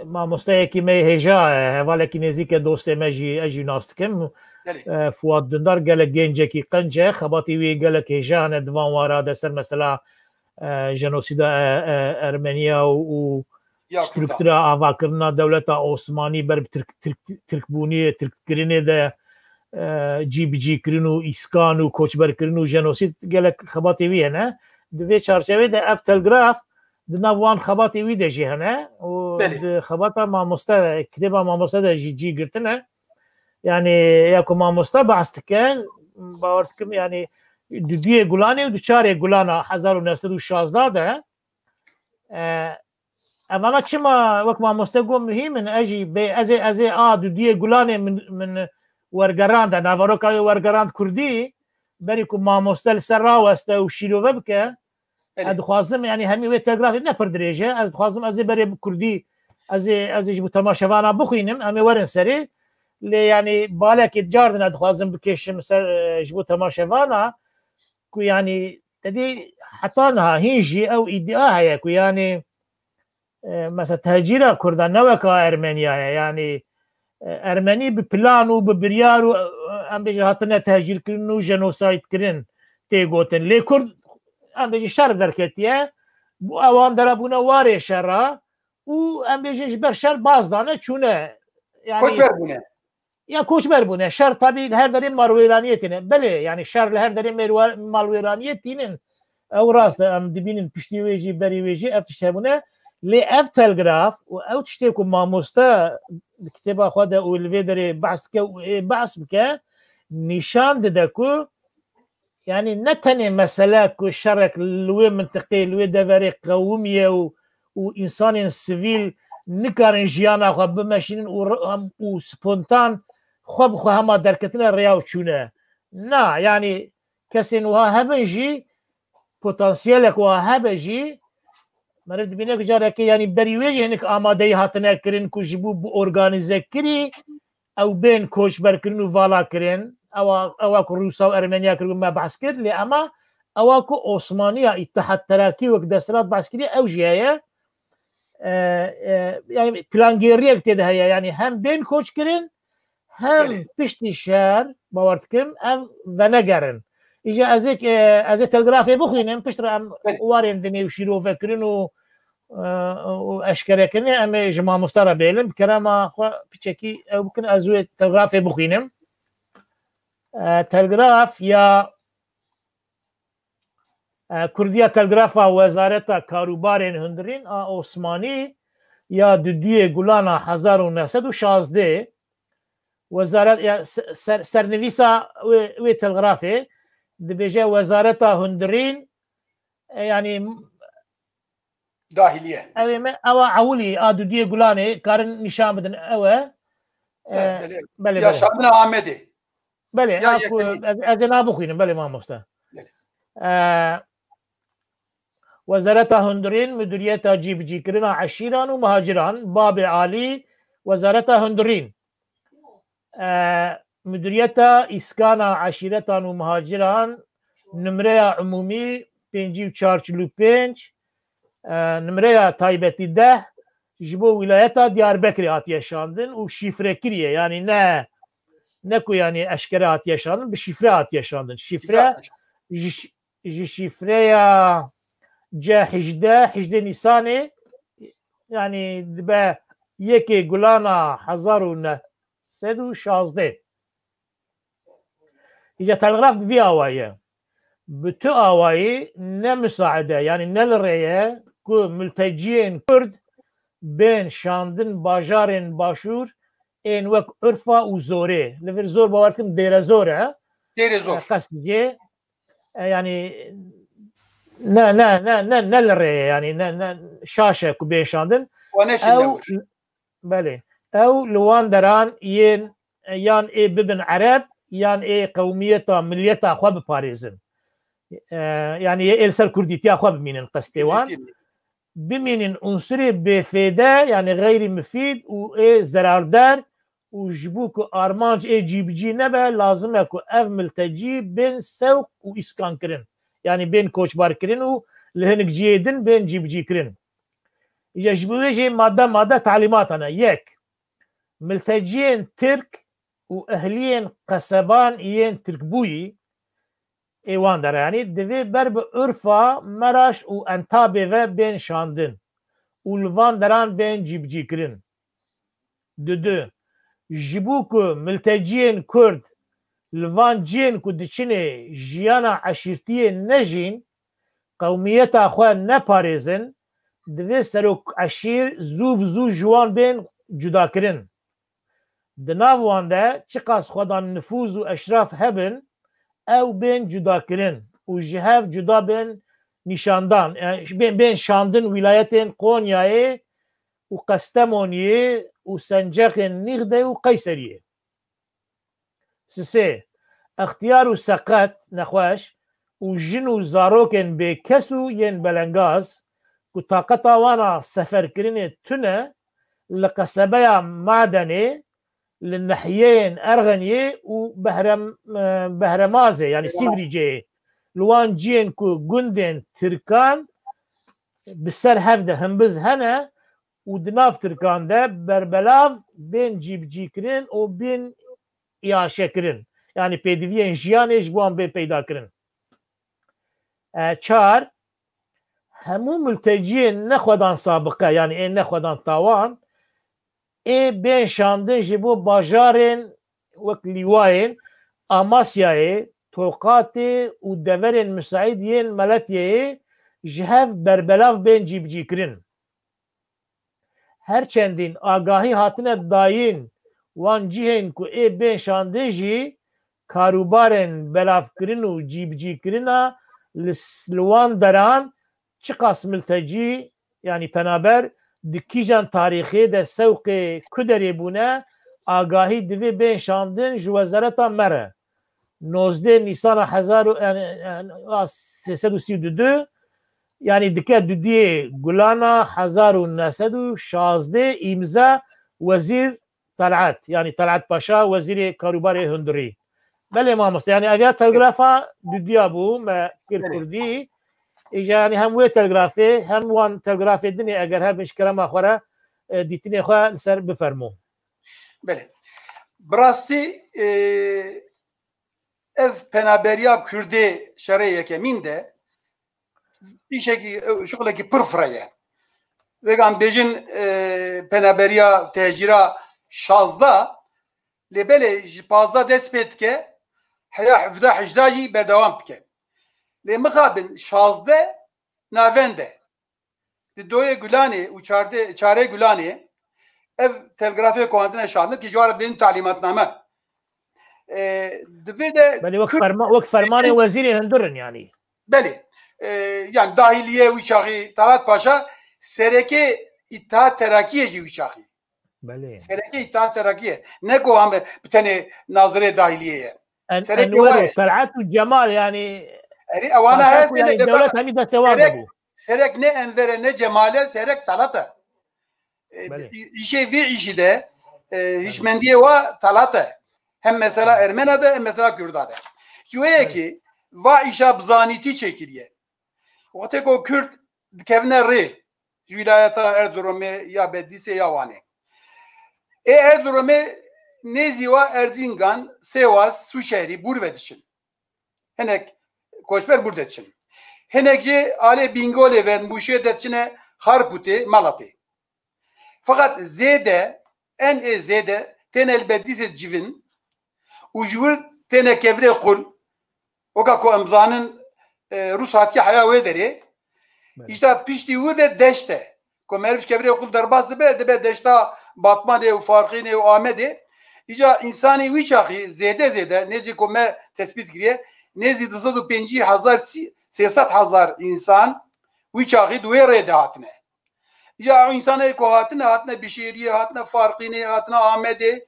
mamosteyekî me yê hêja, e, hevalekî nêzîk e, dostê me jî, ez jî nas dikim. Belê. E, Fuat Dündar gelek gencekî qenc e, xebatî wî gelek hêja hene di van wara de ser mesela, e, jenosîda, e, e, Ermeniya û, û Ya Kurda. Struktûra avakirina dewleta Osmanî ber bi Tirk, Tirk, Tirkbûniyê, Tirkkirinê de, e, cîbicîkirin û îskan û koçberkirin û jenosîd gelek xebatê wî hene. Di vê çarçevê de ev telgraf di nav wan xebatê wî de jî hene û Belê. di xebata mamoste, kitêba mamoste de jî cî girtine. Yani ya ku mamoste behs dike, bawer dikim, yani di duyê Gulanê û di çarê Gulana hezar û neh sed û şazda de, e, evana çima wek mamoste got muhîm in, ez jî bê, ez ê, ez ê a dudiyê Gulanê min, min wergerand, naveroka wê wergerand kurdî, berî ku mamoste li ser raweste û şîrove bike, Belê. ez dixwazim, yani hemî wê telgrafê ne pir dirêj e, ez dixwazim ez ê berê bi kurdî Ez ê, ez ê ji bo temaşevana bixwînim, em ê werin serê. Lê, yanî, balekê cardine dixwazim bikêşim ser, e, ji bo temaşevana, ku, yanî, te dî heta niha hîn jî ew îdia heye ku, yanî, e, mesela, tehcîra Kurda ne weka Ermeniya ye. Yanî, e, Ermenî bi plan û bi biryar û, e, em bêjin, hatine tehcîrkirin û jenosaydkirin tê gotin. Lê Kurd, em bêjin, şer derketiye. Bo ewan dera bûne warê şera û, em bêjin, ji ber şer baz dane çûne. Yanî, koçber bûne. Ya koçber bûne. Şer tabî li her derê malwêraniyê tîne. Belê, yanî şer li her derê mêrwa-, malwêraniyê tînin. Ew rast e, em dibînin piştî wê jî, berî wê jî ev tişt hebûne. Lê ev telgraf û ew tiştê ku mamoste di kitêba xwe de û li vê derê behs dike û ê behs bike, nîşan dide ku, yanî, ne tenê mesele ku şerek li wê mintiqê, li wê deverê qewimiye û, û însanên sivîl nikarin jiyana xwe bimeşînin û r-, em, û spontan xwe bi xwe hema derketine rêya û çûne. Na, yanî, kesên wiha hebin jî, potansiyelek wiha hebe jî, meriv dibîne ku carekê, yanî, berî wê jî hinek amadeyî hatine kirin ku ji bo bi organîzekirî ew bên koçberkirin û valakirin. Ewa, ewa ku Rûsa û Ermeniya kiribû, me behs kir, lê ema ewa ku Osmaniya, Îtihad Terakî wek desthilat behs kiriye, ew jî heye. E, e, yanî plangêriyek tê de heye. Yanî hem bên koçkirin, hem Belê. piştî şer, bawer dikim, ev venegerin. Îja ez ê, e, ez ê telgrafê bixwînim, piştre em Belê. warên dinê û şîrovekirin û, e, û eşkerekirinê em ê ji mamoste re bêlin. Bi kerema xwe piçekî ew bikin, ez wê telgrafê bixwînim. E, telgraf ya, e, Kurdiya Telgrafa Wezareta Karûbarên Hundirîn a Osmanî ya duduyê Gulana hezar û neh sed û şazdeh, wezaret, ya se-, ser-, sernivîsa wê, wê telgrafê dibêje Wezareta Hundirîn, e, yanî Dahiliye. Ew ê me, ewa ewilî a dudiyê Gulanê, karin nîşan bidin, ew e. E, E, belê. belê, Ya belê. Şandina Amedê. Belê, Ya a ku yekemîn. ez, ez ê na bixwînim, belê mamoste. Belê. E, Wezareta Hundirîn, Mudiriyeta Cîbicîkirina Eşîran û Muhaciran, Babê Alî, Wezareta Hundirîn. E, Mudiriyeta Îskana Eşîretan û Muhaciran, nimreya umûmî pêncî û çar çil û pênc, e, nimreya taybetî deh, ji bo wîlayeta Diyarbekirê hatiye şandin û şîfre kiriye. Yanî ne, ne ku yanî eşkere hatiye şandin, bi şîfre hatiye şandin. Şîfre Şîfre. ji, ji şîfreya C hejdeh, hejdeh Nîsanê, yanî dibe yekê Gulana hezar û neh sed û şazdeh. Îca telgraf bi vî awayî ye. Bi tu awayî ne musaide, yanî ne li rê ye ku multeciyên Kurd bên şandin bajarên Başûr ên wek Urfa û Zorê. Li vir Zor bawer dikim Dêrezor e. Dêrezor. E, qesk cê, e, yanî ne, ne, ne, ne, ne li rê ye, yanî ne, ne şaş e ku bên şandin. Wan neşîn Ew, newir. Belê. Ew li wan deran yên, e, yan ê bibin Ereb, yan ê qewmiyeta, miliyeta xwe biparêzin. E, yanî yê ê li ser kurdîtiya xwe bimînin qestê wan. Kurdîtî. Bimînin unsurê bêfêde, yanî xeyrî mifîd û ê zerarder û ji bo ku armanc ê cîbicî nebe, lazim e ku ev miltecî bên sewq û îskan kirin. Yanî bên koçbar kirin û li hinek cihê din bên cîbicî kirin. Îja ji bo wê jî madde madde talîmatan e. Yek, milteciyên Tirk û ehliyên qeseban yên Tirkbûyî ê wan deranî divê ber bi Urfa, Meraş û Entabê ve bên şandin û li van deran bên cîbicîkirin. Dudu, ji bo ku milteciyên Kurd li van cihên ku diçinê jiyana eşîrtiyê nejîn, qewmiyeta xwe neparêzin, divê serok eşîr zû bi zû ji wan bên cudakirin. Di nav wan de çiqas xwedan nifûz û eşraf hebin, ew bên cudakirin û ji hev cuda bên nîşandan, e, bên, bên şandin wîlayetên Qonyayê û Qestemoniyê û senceqên Nîxde û Qeyseriyê. Sisê, extiyar û seqet, nexweş, û jin û zarokên bêkes û yên belengaz ku taqeta wan a seferkirinê tune, li qesebeya Madenê, li nehiyeyên Erxeniyê û Behrem-, e, Behremazê, yanî Behremaz. Sîvrîceyê, li wan cihên ku gundên Tirkan bi ser hev de himbiz hene û di nav Tirkan de berbelav bên cîbicîkirin û bên îaşekirin. Yanî pêdiviyên jiyanê ji bo wan bê peydakirin. E, çar, hemû milteciyên nexwedan sabiqe, yanî ên nexwedan tawan, ê bên şandin ji bo bajarên wek Lîwayên, Amasyayê, Toqatê û deverên misaîd yên Meletyeyê ji hev berbelav bên cîbicîkirin. Her çendîn agahî hatine dayîn wan cihên ku ê bên şandin jî, karûbarên belavkirin û cîbicîkirina li s-, li wan deran çiqas miltecî, yanî penaber, di kîjan tarîxê de sewqê ku derê bûne, agahî divê bên şandin ji wezareta me re. Nozdeh Nîsana hezar û, yanî, yanî, a, sê sed û sî û du, yanî dike dudiyê Gulana hezar û neh sed û şazdeh, îmza Wezîr Talat, yanî Talat Paşa, Wezîrê Karûbarê Hundirî. Belê mamoste, yanî ev ya telgrafa dudiya bû, me kir Belê. Kurdî. Îja yanî hem wê telgrafê, hem wan telgrafê dinê eger hebin ji kerema xwe re, e, dîtinê xwe li ser bifermo. Belê. Bi rastî, e, ev penaberiya Kurdê şerê yekemîn de îşekî, şixulekî pir fireh ye. Vêga em bêjin, e, penaberiya tehcîra şazdeh, lê belê ji pazdeh dest pê dike, heya hevdeh hejdeh jî berdewam dike. Lê mixabin şazdeh navend e. Di doyê Gulanê û çardê, çarê Gulanê ev telgrafê ku hatine şandin ki ji wara bên talîmatname. E, di vê de Belê wek Kurd ferma-, wek fermanê wezîrê hundir in yanî. Belê. E, yani dahiliye wî çaxî Talat Paşa serekê Îttihat Terakiyê jî wî çaxî. Belê. Serekê Îttihat Terakiyê. Ne ku em bi tenê nazirê dahiliyê ye. En-, Serekê Enwer wa û ye. Talat û Cemal yanî Erê, ewana Paşa heye ku yanî dewlet hemî destê wan de bû. Serek ne Enver e, ne Cemal e, serek Talat e. E, Belê. î-, îşê vê îşî de, e, Belê. hişmendiyê wa Talat e. Hem mesela Belê. Ermena de, hem mesela Kurda de. Ji wê Belê. yekê va îşa bi zanîtî çêkiriye. Wextê ku Kurd dikevine rê ji wîlayeta Erzurumê ya Bedîsê ya Wanê. Ê Erzurumê nêzî wa Erzingan, Sêwas, Sûşehrî, Bûr ve diçin. Hinek koçber Bûr de diçin. Hinek jî alê Bîngolê ve Mûşê de diçine Harpûtê, Malatê. Feqet zêde, en ê zêde têne li Bedîsê dicivin û ji wir têne kevirê qul. Weka ku em zanin, e, Rûs hatiye heya wê derê. Belê. Îşte piştî wir de deşt e. Ku meriv ji kevirê qul derbas dibe, dibe deşta Batmanê û Farqînê û Amedê. Îca însanê wî çaxî zêde zêde, nêzî ku me tespît kiriye, nêzî du sed û pêncî hezar, sê sed hezar însan wî çaxî di wê rê de hatine. Îca ew însanê ku hatine, hatine Bişêriyê, hatine Farqînê, hatine Amedê.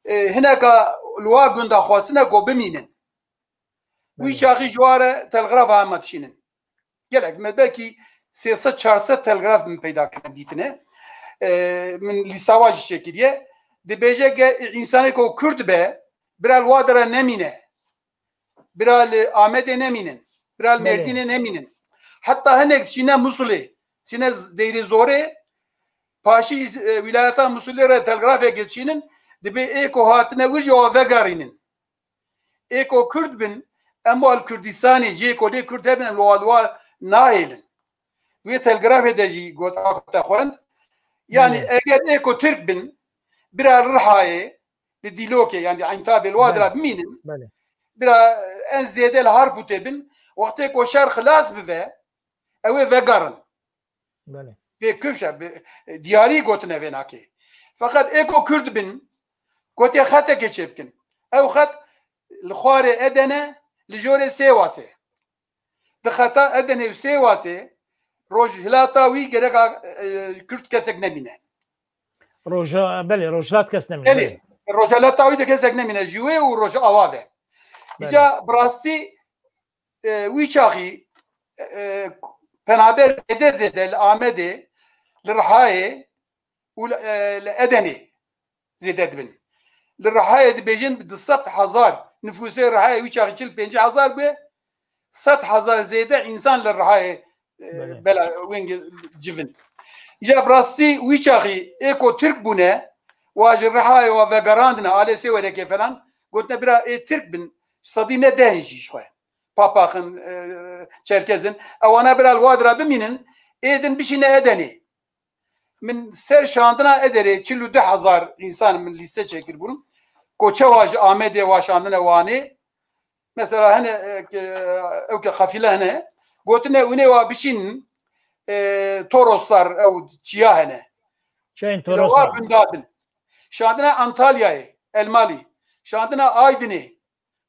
E, hineka li wa gunda xwestine ku bimînin. Wî Belê. çaxî ji wa re telgrafa hema dişînin. Gelek me belkî sê sed çar sed telgraf min peyda kirine dîtine. E, min lîsta wa jî çêkiriye. Dibêje ge însanê ku Kurd be, bira li wa dere nemîne. Bira li Amedê nemînin. Bira li Belê. Mêrdînê nemînin. Heta hinek çîne Musulê, çîne z-, Deyrê Zorê, paşî, e, wîlayeta Musulê re telgrafek dişînin, dibê ê ku hatine wir jî wa vegerînin. Ê ku Kurd bin, em wa li Kurdistanê, cihê ku lê Kurd hebin, em li wa, li wa nahêlin. Wê telgrafê de jî got, a ku te xwend. Yani Belê. eger ê ku Tirk bin, bira Rihayê, li Dîlokê, yani Eyntabê li wa Belê. dira bimînin. Belê. Bira en zêde li Harpûtê bin, wextê ku şer xilas bibe, ew ê vegerin. Belê. Pê kifş e, bi, diyarî gotine vê nakê. Feqet ê ku Kurd bin, gotê xetekê çêbikin. Ew xet li xwarê Edene, li jorê Sêwasê. Di xeta Edenê û Sêwasê rojhilata wî gereka, e, Kurd kesek nemîne. Roja, belê, rojhilat kes nemîne, Belê. belê. Rojhilata wî de kesek nemîne. Ji wê û Rojava ve. Belê. Îca bi rastî, e, wî çaxî, e, penaber zêde zêde li Amedê, li Rihayê, û li, e, li Edenê zêde dibin. Li Rihayê dibêjin bi du sed hezar nifûsê Rihayê wî çaxî çil pêncî hezar bûye, sed hezar zêde însan li Rihayê, e, Belê. bela wêngê civin. Îca bi rastî wî çaxî ê ku Tirk bûne, wa ji Rihayê wa vegerandine, alê Sêwerekê falan, gotine bira ê Tirk bin, sedî ne deh in jî ji xwe. Papaxin, e, Çerkezin. Ewana bira li wa dira bimînin, ê din bişîne Edenê. Min ser şandina Ederê çil û du hezar însan min lîste çêkiribûn. Ku çawa ji Amedê wa şandine Wanê. Mesela hene, e, ke, ew ke qefîle hene. Gotine hûnê wa bişînin, e, Toroslar ew çiya hene. Çayên Toroslar. Wa gunda bin. Şandina Antalyayê, Elmalî. Şandina Aydinê.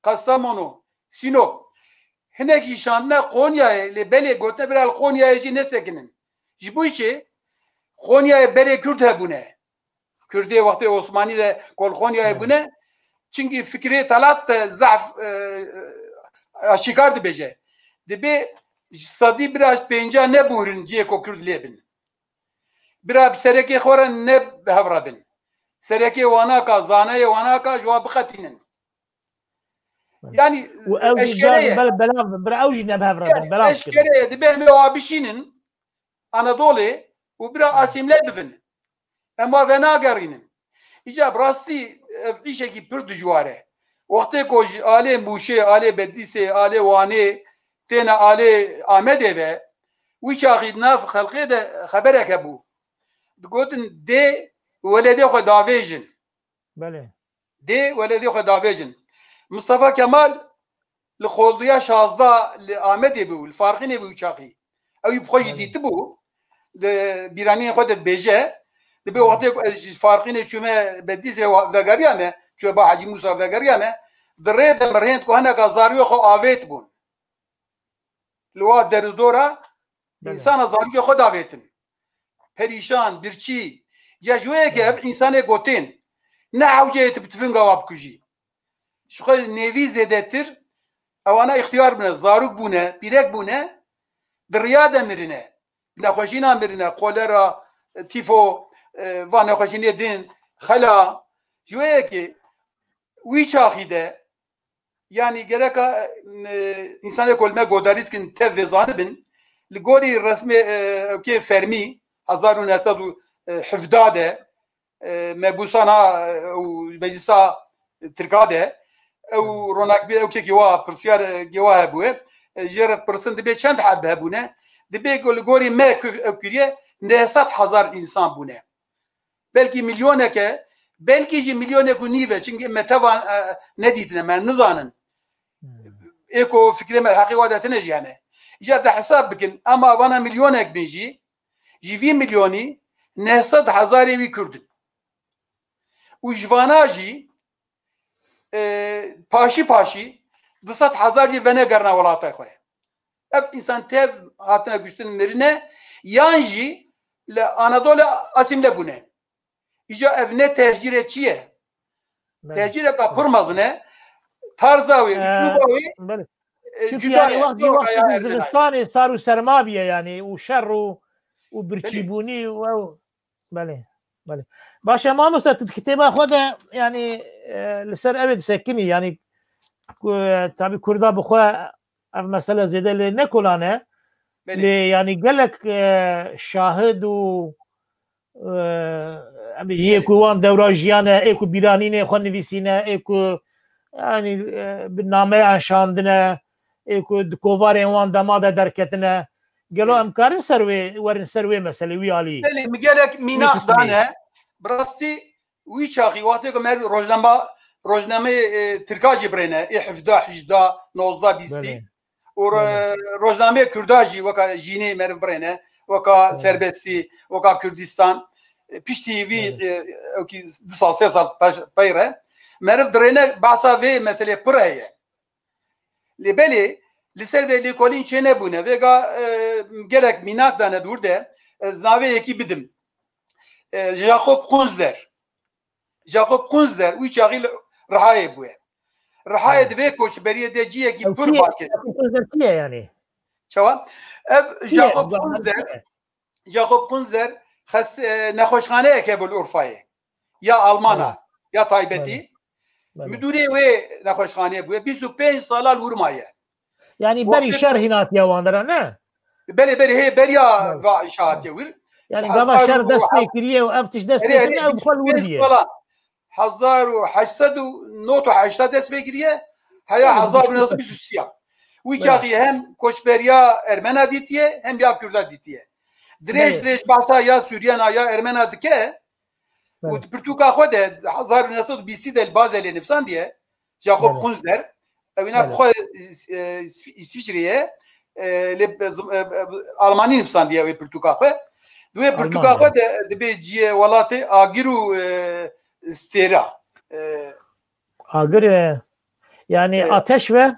Kastamonu, Sinop. Hinek jî şandine Qonyayê, lê belê gotine bira li Qonyayê jî nesekinin. Ji bo çi? Qonyayê berê Kurd hebûne. Kurdê wextê Osmanî de ku li Qonyayê Evet. bûne. Çimkî fikrê Talat de zehf, e, e, aşîkar dibêje. Dibê ji sedî bira ji pênca nebuhrin cihê ku Kurd lê bin. Bira bi serekê xwe re ne bi hev re bin. Serekê wanaka, zaneyê wanaka ji wa biqetînin. Yani Û ew jî eşkere ye. bel-, belav bin, bira ew jî ne bi hev re bin, Yani belav bikin. eşkere ye, dibe em ê wa bişînin Anadolê û bira Evet. asîmle bivin. Em wa venagerînin. Îca bi rastî ev îşekî pir dijwar e. Wextê ku ji alê Mûşê, alê Bedîsê, alê Wanê têne alê Amedê ve, wî çaxî di nav xelkê de xeberek hebû. Digotin dê weledê xwe davêjin. Belê. Dê weledê xwe davêjin. Mustafa Kemal li xoldiya şazdeh li Amedê bû, li Farqînê bû çaxî. Ew bi xwe jî Belê. dîtibû, di bîranînê xwe de dibêje, dibê Belê. wextê ku ez ji Farqînê çûme Bedîsê wa-, vegeriya me, çûme ba Hecî Mûsa vegeriya me, di rê de min rênd ku hineka zariyê xwe avêt bûn. Li wa derûdora Belê. însana zarokê xwe davêtin. Perîşan, birçî. Ya ji wê yekê ev Evet. însanê gotên. Ne hewce yê tu bi tifinga wa bikujî. Ji xwe nêvî zêdetir ewana îxtiyar bûne, zarok bûne, pîrek bûne, di riya de mirine. Nexweşîna mirine, kolera, tîfo, e, van nexweşînê din, xela. Ji wê yekê wî çaxî de Yanî gereka, e, însanê ku li me godarî dikin tev vê zanibin, li gorî resmê, e, ewkê fermî hezar û neh sed û hevdeh de, e, mebûsana, e, û meclisa Tirka de, ew Hmm. ronakbîr ewkekî wa, pirsyar, e, ge wa hebûye, e, jê re pirsin dibê çend heb hebûne, dibê ku li gorî me ku ew kiriye neh sed hezar însan bûne. Belkî milyoneke, belkî jî milyonek û nîv e. Çimkî me teva, e, nedîtine, me nizanin. Hmm. Ê ku fikrê me heqê wa de tine jî hene. Îca de hesab bikin, ema vana milyonek bin jî, ji vî milyonî neh sed hezarê wî Kurd in. Û ji vana jî, e, paşî paşî du sed hezar jî venegerine welatay xwe. Ev însan tev hatine kuştin, mirine, yan jî li Anadolê asîmle bûne. Îca ev ne tehcîre çi ye? Belê. Tehcîreka pir mezin e. Tarza wê, Ee, üsluba wê, belê. e, Çünkü cuda yani ye. wextî, Yok, wextî ya, di Erzinay. zivistanê sar û serma biye yani, û şer û, û birçîbûnî û ew. Belê, belê. Baş e, mamoste, tu di kitêba xwe de, yani, e, li ser ew ê disekinî, yani, ku, e, tabî Kurda bi xwe ev mesele zêde lê nekolane, Belê. lê, yani, gelek, e, şahid û, e, em bêjî, yê Belê. ku wan dewra jiyane, ê ku bîranînê xwe nivîsîne, ê ku, yani, e, bi nameyan şandine, ê ku di kovarên wan dema de derketine. Gelo Belê. em karin ser wê, werin ser wê meselê, wî alî? Belê, min gelek mînak Nivîsînê. dane. Bi rastî wî çaxî wextê ku me rojnama, rojnameyê, e, Tirka jî birêne, ê hevdeh, hejdeh, nozdeh, bîstî. Belê. Û re-, Belê. rojnameyê Kurda jî weka Jînê meriv birêne, weka Belê. Serbestî, weka Kurdistan. E, piştî vî, Belê. e, ewkî du sal, sê sal peş, pey re meriv dirêne, behsa vê meselê pir heye. Lê belê li ser vê lêkolîn çênebûne. Vêga, e, gelek mînak dane dûr de, ez navê yekî bidim. E, Jakob Kunzler. Jakob Kunzler wî çaxî li Rihayê bûye. Rihayê Evet. di vê koçberiyê de ciyekî Ew pir kî ye? baş e. Jakob Kunzler kî ye yani? Çawa? Ev Kî ye? Jakob Jakob Kunzler, kî ye? Jakob Kunzler xest, e, nexweşxaneyek hebû li Urfayê. Ya Almana, ya taybetî. Belê. Belê. Midûrê wê nexweşxaneyê bûye. Bîst û pênc sala li wir maye. Yanî berî şer hîn hatiye wan dera, ne? Belê, belê, hê beriya va îşa hatiye wir. Yanî gava şer dest pê kiriye û ev tişt dest pê kiriye, ew xwe li wir diye. Sala, hezar û heşt sed û nod û heşt dest pê kiriye, heya hezar û nod sed û bîst û sê. Wî çaxî hem koçberiya Ermena dîtiye, hem ya Kurda dîtiye. Dirêj dirêj behsa ya Sûriyana ya Ermena dike, û di pirtûka xwe de hezar û neh sed û bîstî de li Bazelê nivîsandiye, Jakob Xunzer, ew îna bi xwe, e, Îsviçreyê, e, lê, e, zim-, e, e, Almanî nivîsandiye wê pirtûka xwe. Di wê pirtûka xwe de dibê ciyê welatê agir û, e, stêra. E, Agir, e, yanî e, ateş ve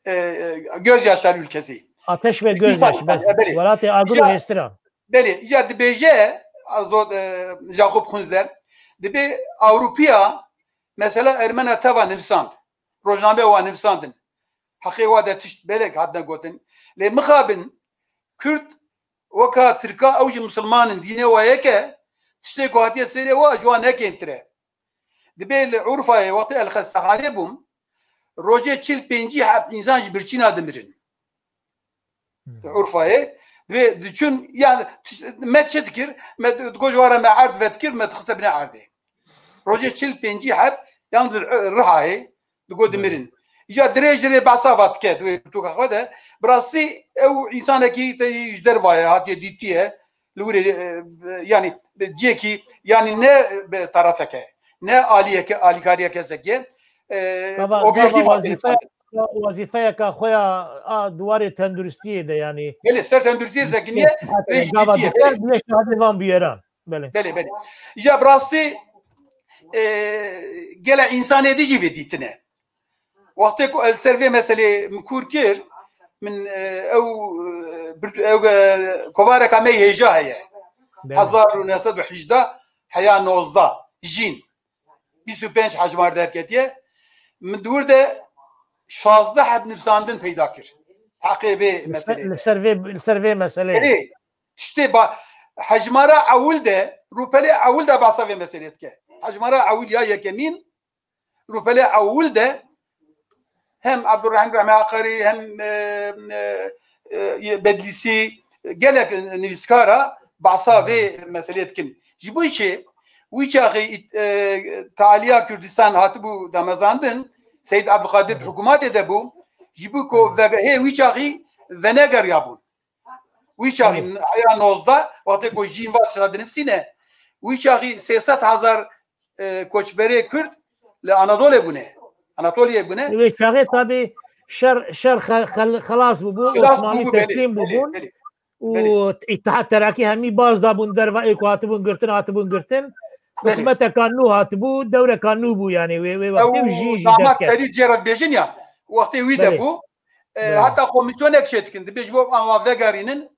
e, e, gözyaşları ülkesi. Ateş ve gözyaşı, bes. E, belê. Welatê agir û hêstira. Belê, îca dibêje, Azod, e, Jakob Xunzer, dibê Ewropiya mesela Ermena teva nivîsand. Rojname wa nivîsandin. Heqê wa de tişt belek hatine gotin. Lê mixabin Kurd weka Tirka ew jî misilman in, dînê wa yek e, tiştê ku hatiye serê wa ji wan ne kêmtir e. Dibê li Urfayê wextê el xestehanê bûm, rojê çil pêncî heb însan ji birçîna dimirin. Urfayê. Dibê diçûn, yani, me çi dikir? Me di-, digot ji wara me erd vedikir, me dixiste binê erdê. Rojê çil pêncî heb, yalnız Rihayê, digot dimirin. Îca dirêj dirê behsa va dike, di wê pirtûka xwe de. Bi rastî ew însanekî te ji derva ye, hatiye dîtiye, li wirê, e, yani, ciyekî, yani ne bi tarafeke, ne aliyeke, alîkariya kesekê, e, gava, objektif gava wazîfe, wazîfeyeka xwe ya a di warê tenduristiyê de, yani. Belê, ser tenduristiyê sekiniye, e, gava dike, belê. Dibê şahidê van bûyeran. Belê. Belê, belê. Îca bi rastî, e, gele însanê dî jî vê dîtine. Wextê ku ez ser vê meselê min kûr kir, min, e, ew, e, bird-, ew, e, kovareka me hêja heye. Belê. Hezar û neh sed û hejdeh heya nozdeh, jîn. Bîst û pênc hejmar derketiye. Min di wir de şazdeh heb nivîsandin peyda kir. Heqê vê meselê. Li ser, li ser vê, li ser vê meselê. Erê, tiştê ba-, hejmara ewil de, rûpelê ewil de behsa vê meselê dike. Hejmara ewil ya yekemîn, rûpelê ewil de hem Abdurrahîm Rehmî Aqerî hem, e, e, e, Bedlîsî, gelek nivîskara behsa vê meselê dikin. Ji bo çi wî çaxê ît-, e, taliya Kurdistan hatibû damezandin, Seyîd Abdulkadir di hikûmetê de bû, ji bo ku vege-, hê wî çaxî venegeriyabûn. Wî çaxî heya nozdeh, wextê ku jîn va tişta dinivîsîne, wî çaxî sê sed hezar, e, koçberê Kurd li Anadolê bûne. Anatoliyê bûne. Wê çaxê tabî şer, şer xe-, xel-, xelas bûbû, Osmanlî teslîm bûbûn. Belê, belê. Û Îtihad Terakî hemî baz dabûn derva ê ku hatibûn girtin, hatibûn girtin. Belê. Hikûmeteka nû hatibû, dewreka nû bû, yani wê, wê wextê û jî, jî damat derket. Ferîd jê re dibêjin ya, wextê wî de bû. E, heta komîsyonek çêdikin, dibê ji bo em wan vegerînin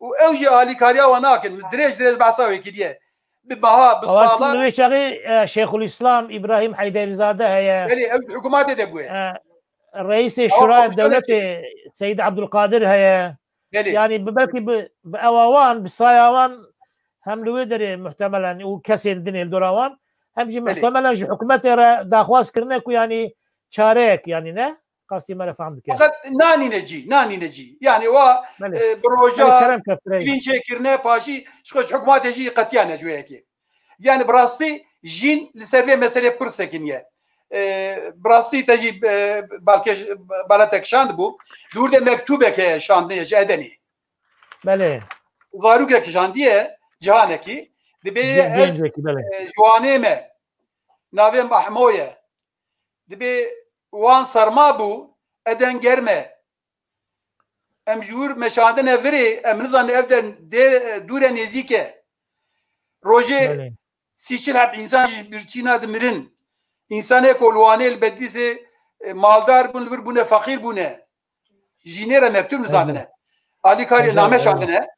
û ew jî alîkariya wan nakin. Min dirêj dirêj behsa wê kiriye. Bi meha, bi sala. Li wê çaxê, e, Şeyxulîslam Îbrahîm Heyderizade heye. Belê, ew hikûmetê de bûye. E, Reîsê Şuraya Dewletê Seyîd Abdulkadir heye. Belê. Yani bi, belkî bi, bi ewa wan, bi saya wan hem li wê derê muhtemelen û kesên din ê li dora wan, hem jî muhtemelen ji hikûmetê re daxwaz kirine ku yani çareyek yani ne? Qastî me re fehm dike. Feqet nanîne cî, nanîne cî. Yani wa, e, bi roja, belê, kerem ke, firey. Civîn çêkirine, paşî ji xwe ji hikûmetê jî qetiyane ji wê yekê. Yani bi rastî jîn li ser vê meselê pir sekiniye. E, bi rastî te jî, e, balkêş-, baletek şand bû. Di wir de mektûbek heye şandine ji Edenê. Belê. Zarokek şandiye, cihanekî. Dibê ez, e, ji wanê me. Navê Mahmo ye. Dibê wan serma bû, Eden germ e. Em ji wir meşandine virê, em nizanin ev der dê, dûr e nêzîk e. Rojê sî çil heb însan ji birçîna dimirin. Însanê ku li Wanê li Bedlîsê, e, maldar bûn, li vir bûne, feqîr bûne. Jînê re mektûb nivîsandine. Alîkarî name şandine.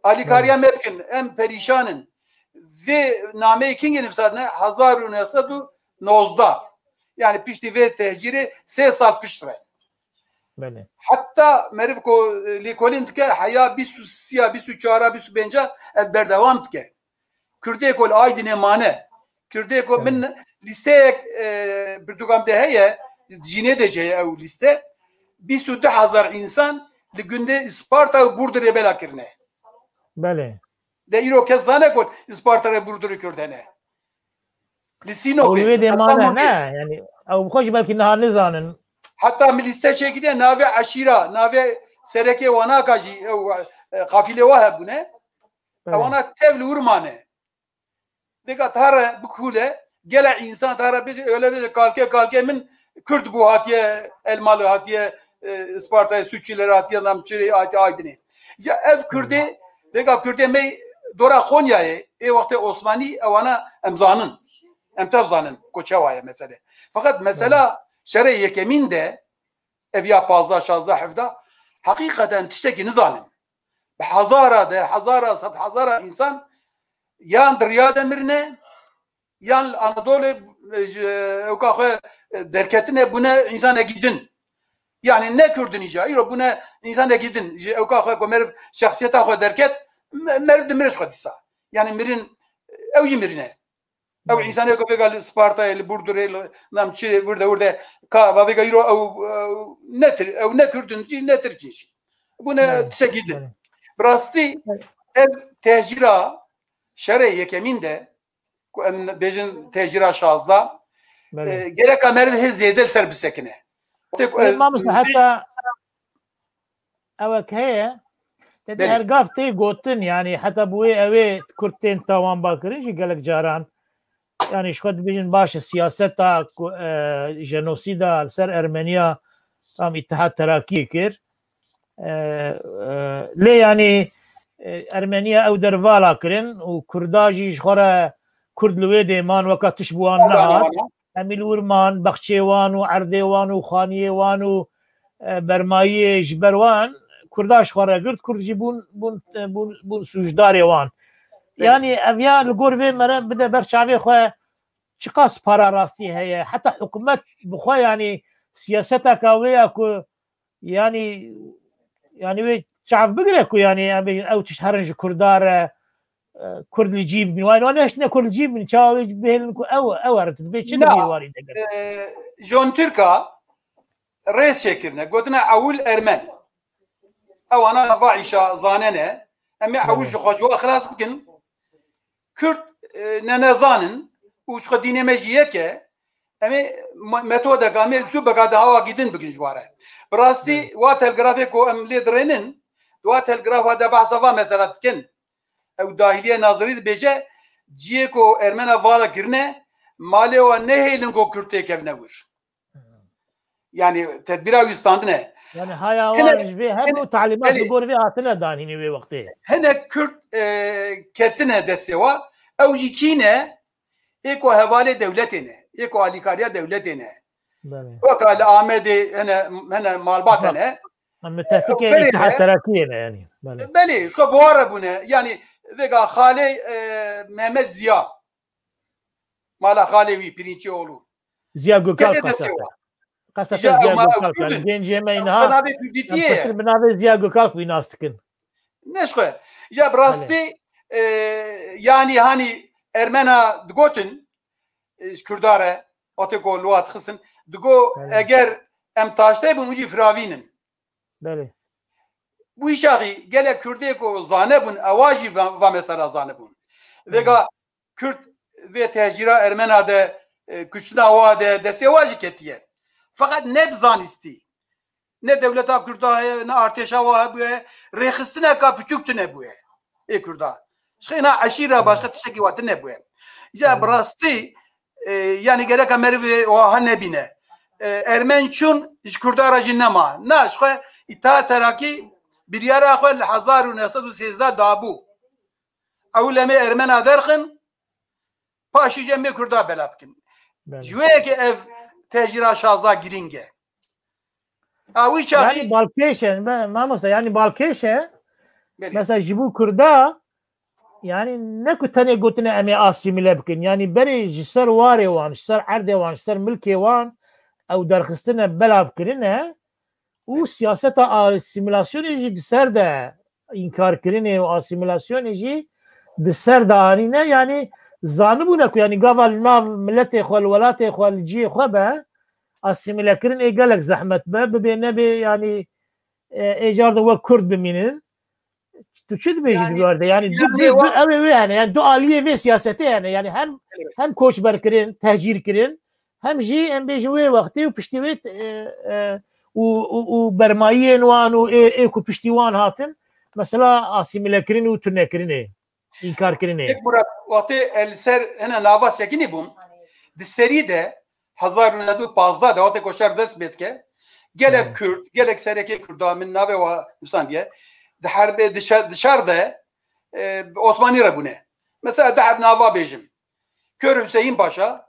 Alîkariya me bikin, em perîşan in. Vê nameyê kingê nivîsandine? Hezar û neh sed û nozdeh. Yani piştî vê tehcîrê sê sal pişt re. Belê. Heta meriv ku lêkolîn dike, heya bîst û sî ya, bîst û çar a, bîst û pênc a ev berdewam dike. Kurdê ku li Aydinê mane, Kurdê ku min lîsteyek, e, pirtûkan de heye, cînê de jî heye ew lîste, bîst û du hezar însan li gundê Isparta û Burdurê bela kirine. Belê. De îro kes zane ku Isparta re Burdurê Kurd hene. Li Sînokê, Ew li wê dê mane Kastamonê. Ne, yani ew bi xwe jî belkî niha nizanin. Heta min lîste çêkiriye, navê eşîra, navê serekê wanaka jî ew, e, qafîlê wa hebûne. Belê. Ewana tev li wir mane. Vêga tare bikule, gele însan tare bêje, öyle bêje, kalke, kalke min Kurd bû hatiye Elmalı, hatiye, e, Isparta'ya, Sütçülere hatiye, Namçirê hatiye Aydinê. Ya ev Kurdê, vêga Kurdê me dora Konyayê, ê wextê Osmanî ewana em zanin. Em tev zanin ku çawa ye mesele. Fakat mesela şerê yekemîn de, ev ya pazdeh, şazdeh, hevdeh, heqîqeten tiştekî nizanin. Bi hezara de, hezara, sed hezara însan yan di riya de mirine, yan li Anadolê, e, ji ewka xwe, e, derketine, bûne însanekî din. Yani ne Kurd in îca, îro bûne însanekî din. Ji ewka xwe ku meriv şexsiyeta xwe derket, me-, meriv dimire ji xwe dîsa. Yani mirin, ew jî mirine. Ew Belê. Însanê ku vêga li Spartayê, li Burdurê, li nam çi, wir de, wir de, ka va vêga îro ew, ew ne Tir-, ew ne Kurd in jî, ne Tirk in jî. Bûne Belê. Tiştekî din. Belê. Bi rastî Evet. ev tehcîra şerê yekemîn de, ku em bêjin tehcîra şazdeh, Belê. e, gereka meriv hê zêde li ser bisekine. Tê ku Belê, ez mamoste, heta ewek heye, te de Belê. her gav tê gotin, yani heta bi wê ew ê Kurd tên tawanba kirin jî gelek caran, yani ji xwe dibêjin baş e, siyaseta ku, e, jenosîda li ser Ermeniya tam Îtihad Terakiyê kir. E, e, lê yani, e, Ermeniya ew der vala kirin û Kurda jî ji xwe re Kurd li wê dê man weka tişt bi wan nehat. Em ê li wir man, bexçê wan û erdê wan û xaniyê wan û, e, bermayiyê ji ber wan Kurda ji xwe re girt, Kurd jî bûn, bûn, bûn, bûn sûcdarê wan. Belê. Yani ev ya li gor vê mere bide ber çavê xwe çiqas para rastî heye. Heta hikûmet bi xwe yani siyaseteka wê ya ku yani, yani wê çav bigire ku yani em bêjin ew tişt herin ji Kurda re, e, Kurd li cî bibin. Wan wan neştine Kurd li cî bibin. Çawa wê bihêlin ku ew, ew herin tu dibê çi Na, dibî warî de? e, John Türka rêz çêkirine. Gotine ewil Ermen. Ewana va îşa zanene. Em ê ewil Belê. Ji xwe ji wa xilas bikin. Kurd, e, ne nezanin û ji xwe dînê me jî yek e. Em ê me-, metodeka me, uslûbeka di hawakî din bikin ji wa re. Bi rastî Belê. wa telgrafê ku em lê dirênin, di wa telgrafa de behsa va mesela dikin. Ew dahiliyê nazirî dibêje, ciyê ku Ermena vala kirine, malê wan nehêlin ku Kurd têkevine wir. Yani tedbîra wî standine. Yani haya Hine-, wan ji vê hebû hine-, talîmat belê. li gor vê hatine danînê wê wextê. Hinek Kurd, e, ketine destê wa, ew jî kî ne? Ê ku hevalê dewletê ne, ê ku alîkariya dewletê ne. Belê. Weka li Amedê hene, hene malbat Ma-, hene. ma müttefikê Belê Îtihad ne? Terakiyê ne yani. Belê. Belê, ji xwe bi wan re bûne. Yani vêga xalê, e, Mehmet Ziya. Mala xalê wî Pirinççioğlu. Ziya Gökalp Kete de qesete. sewa. Qesete Îja Ziya ew ma ew Gökalp, yani Kurdin. Gencê me Ew niha bi navê Kurdîtiyê em ye. Pitir bi navê Ziya Gökalp wî nas dikin. Ne ji xwe. Îja bi rastî, Belê. e, yani hani Ermena digotin, e, ji Kurda re, wextê ku li wa dixistin, digo Belê. eger em taşte bin, û jî firavînin. Belê. Bu îşaxî gelek Kurdê ku zane bûn, ewa jî va, va mesela zane bûn. Belê. Vêga Kurd vê tehcîra Ermena de, e, kuştina wa de, destê wa jî ketiye. Feqet ne bi zanistî. Ne dewleta Kurda heye, ne artêşa wa hebûye, rêxistineka piçûk tune bûye. Ê Kurda. Ji xêna eşîra başka tiştekî wa tune bûye. Îja bi rastî, e, yani gereka merivê wa ha nebîne. E, Ermen çûn ji Kurda re jî nema. Na, ji xwe Îtihad Terakî biryara xwe li hezar û neh sed û sêzdeh dabû. Ew lemê Ermena derxin, paşî jî em ê Kurda bela bikin. Belê. Ji wê yekê ev tehcîra şazdeh girîng e. A wî çaxî Yani balkêş e, me-, mamoste, yani balkêş e. Belê. Mesela ji bo Kurda, yani ne ku tenê gotine em ê asîmîle bikin. Yani berê ji ser warê wan, ji ser erdê wan, ji ser milkê wan, ew derxistine, belav kirine, û siyaseta asîmîlasyonê jî di ser de, înkarkirinê û asîmîlasyonê jî di ser de anîne. Yanî zanibûne ku yanî gava li nav miletê xwe, li welatê xwe, li cihê xwe be, asîmîlekirin ê gelek zehmet be, bibê nebê yanî, e, ê car de wek Kurd bimînin. Tu çi dibêjî di vî werde? Yanî du, du, du, ew ê wê hene, yanî du aliyê vê siyasetê hene. Yanî hem, hem koçberkirin, tehcîrkirin, hem jî em bêjin wê wextê û piştî wê, e, e, û, û, û bermayiyên wan û ê, ê ku piştî wan hatin, mesela asîmîlekirin û tunekirinê, înkarkirinê. Kek Murat, wextê ez li ser hene nava sekinî bûm, di serî de hezar û neh sed û pazdeh de wextê ku şer dest pê dike, gelek Kurd, gelek serekê Kurda, min navê wa nivîsandiye, di herbê, di şer, di şer de, e, bi Osmanî re bûne. Mesela di heb nava bêjim. Kör Hüseyin Paşa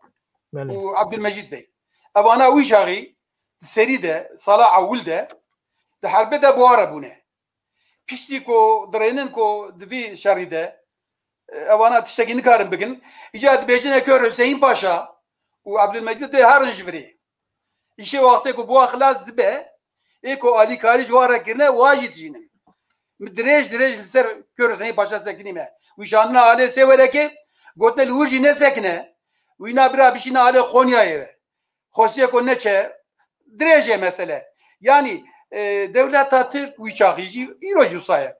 û Abdülmecid Bey. Evana wî çaxî di serî de, sala ewil de, di herbê de bi wa re bûne. Piştî ku dirênin ku di vî şerî de, e, evana tiştekî nikarin bikin, îca dibêjine Kör Hüseyin Paşa û Abdülmecid Bey herin ji virê. Îşê wextê ku bi wa xilas dibe, ê ku alîkarî ji wa re kirine, wa jî dijînin. Min dirêj dirêj li ser Kör Hüseyin Paşa sekinîme. Wî şandine alê Sêwerekê, gotine li wir jî nesekine, wîna bira bişîne alê Qonyayê ve. Xwesiyê ku neçe, dirêj e mesele. Yanî, e, dewleta Tirk wî çaxî jî, îro jî wisa ye.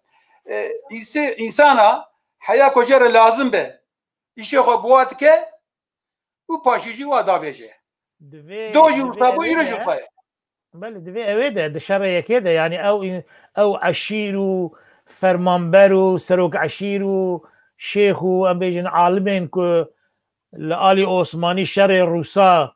E, îsê-, însana heya ku jê re lazim be, îşê xwe bi wa dike û paşê jî wa davêje. Divê, Do jî divê wisa bû, îro jî wisa ye. Belê, divê ew ê de, di şerê yekê de, yanî ew în-, ew eşîr û fermanber û serok eşîr û şêx û, em bêjin, alimên ku li alî Osmanî şerê Rûsa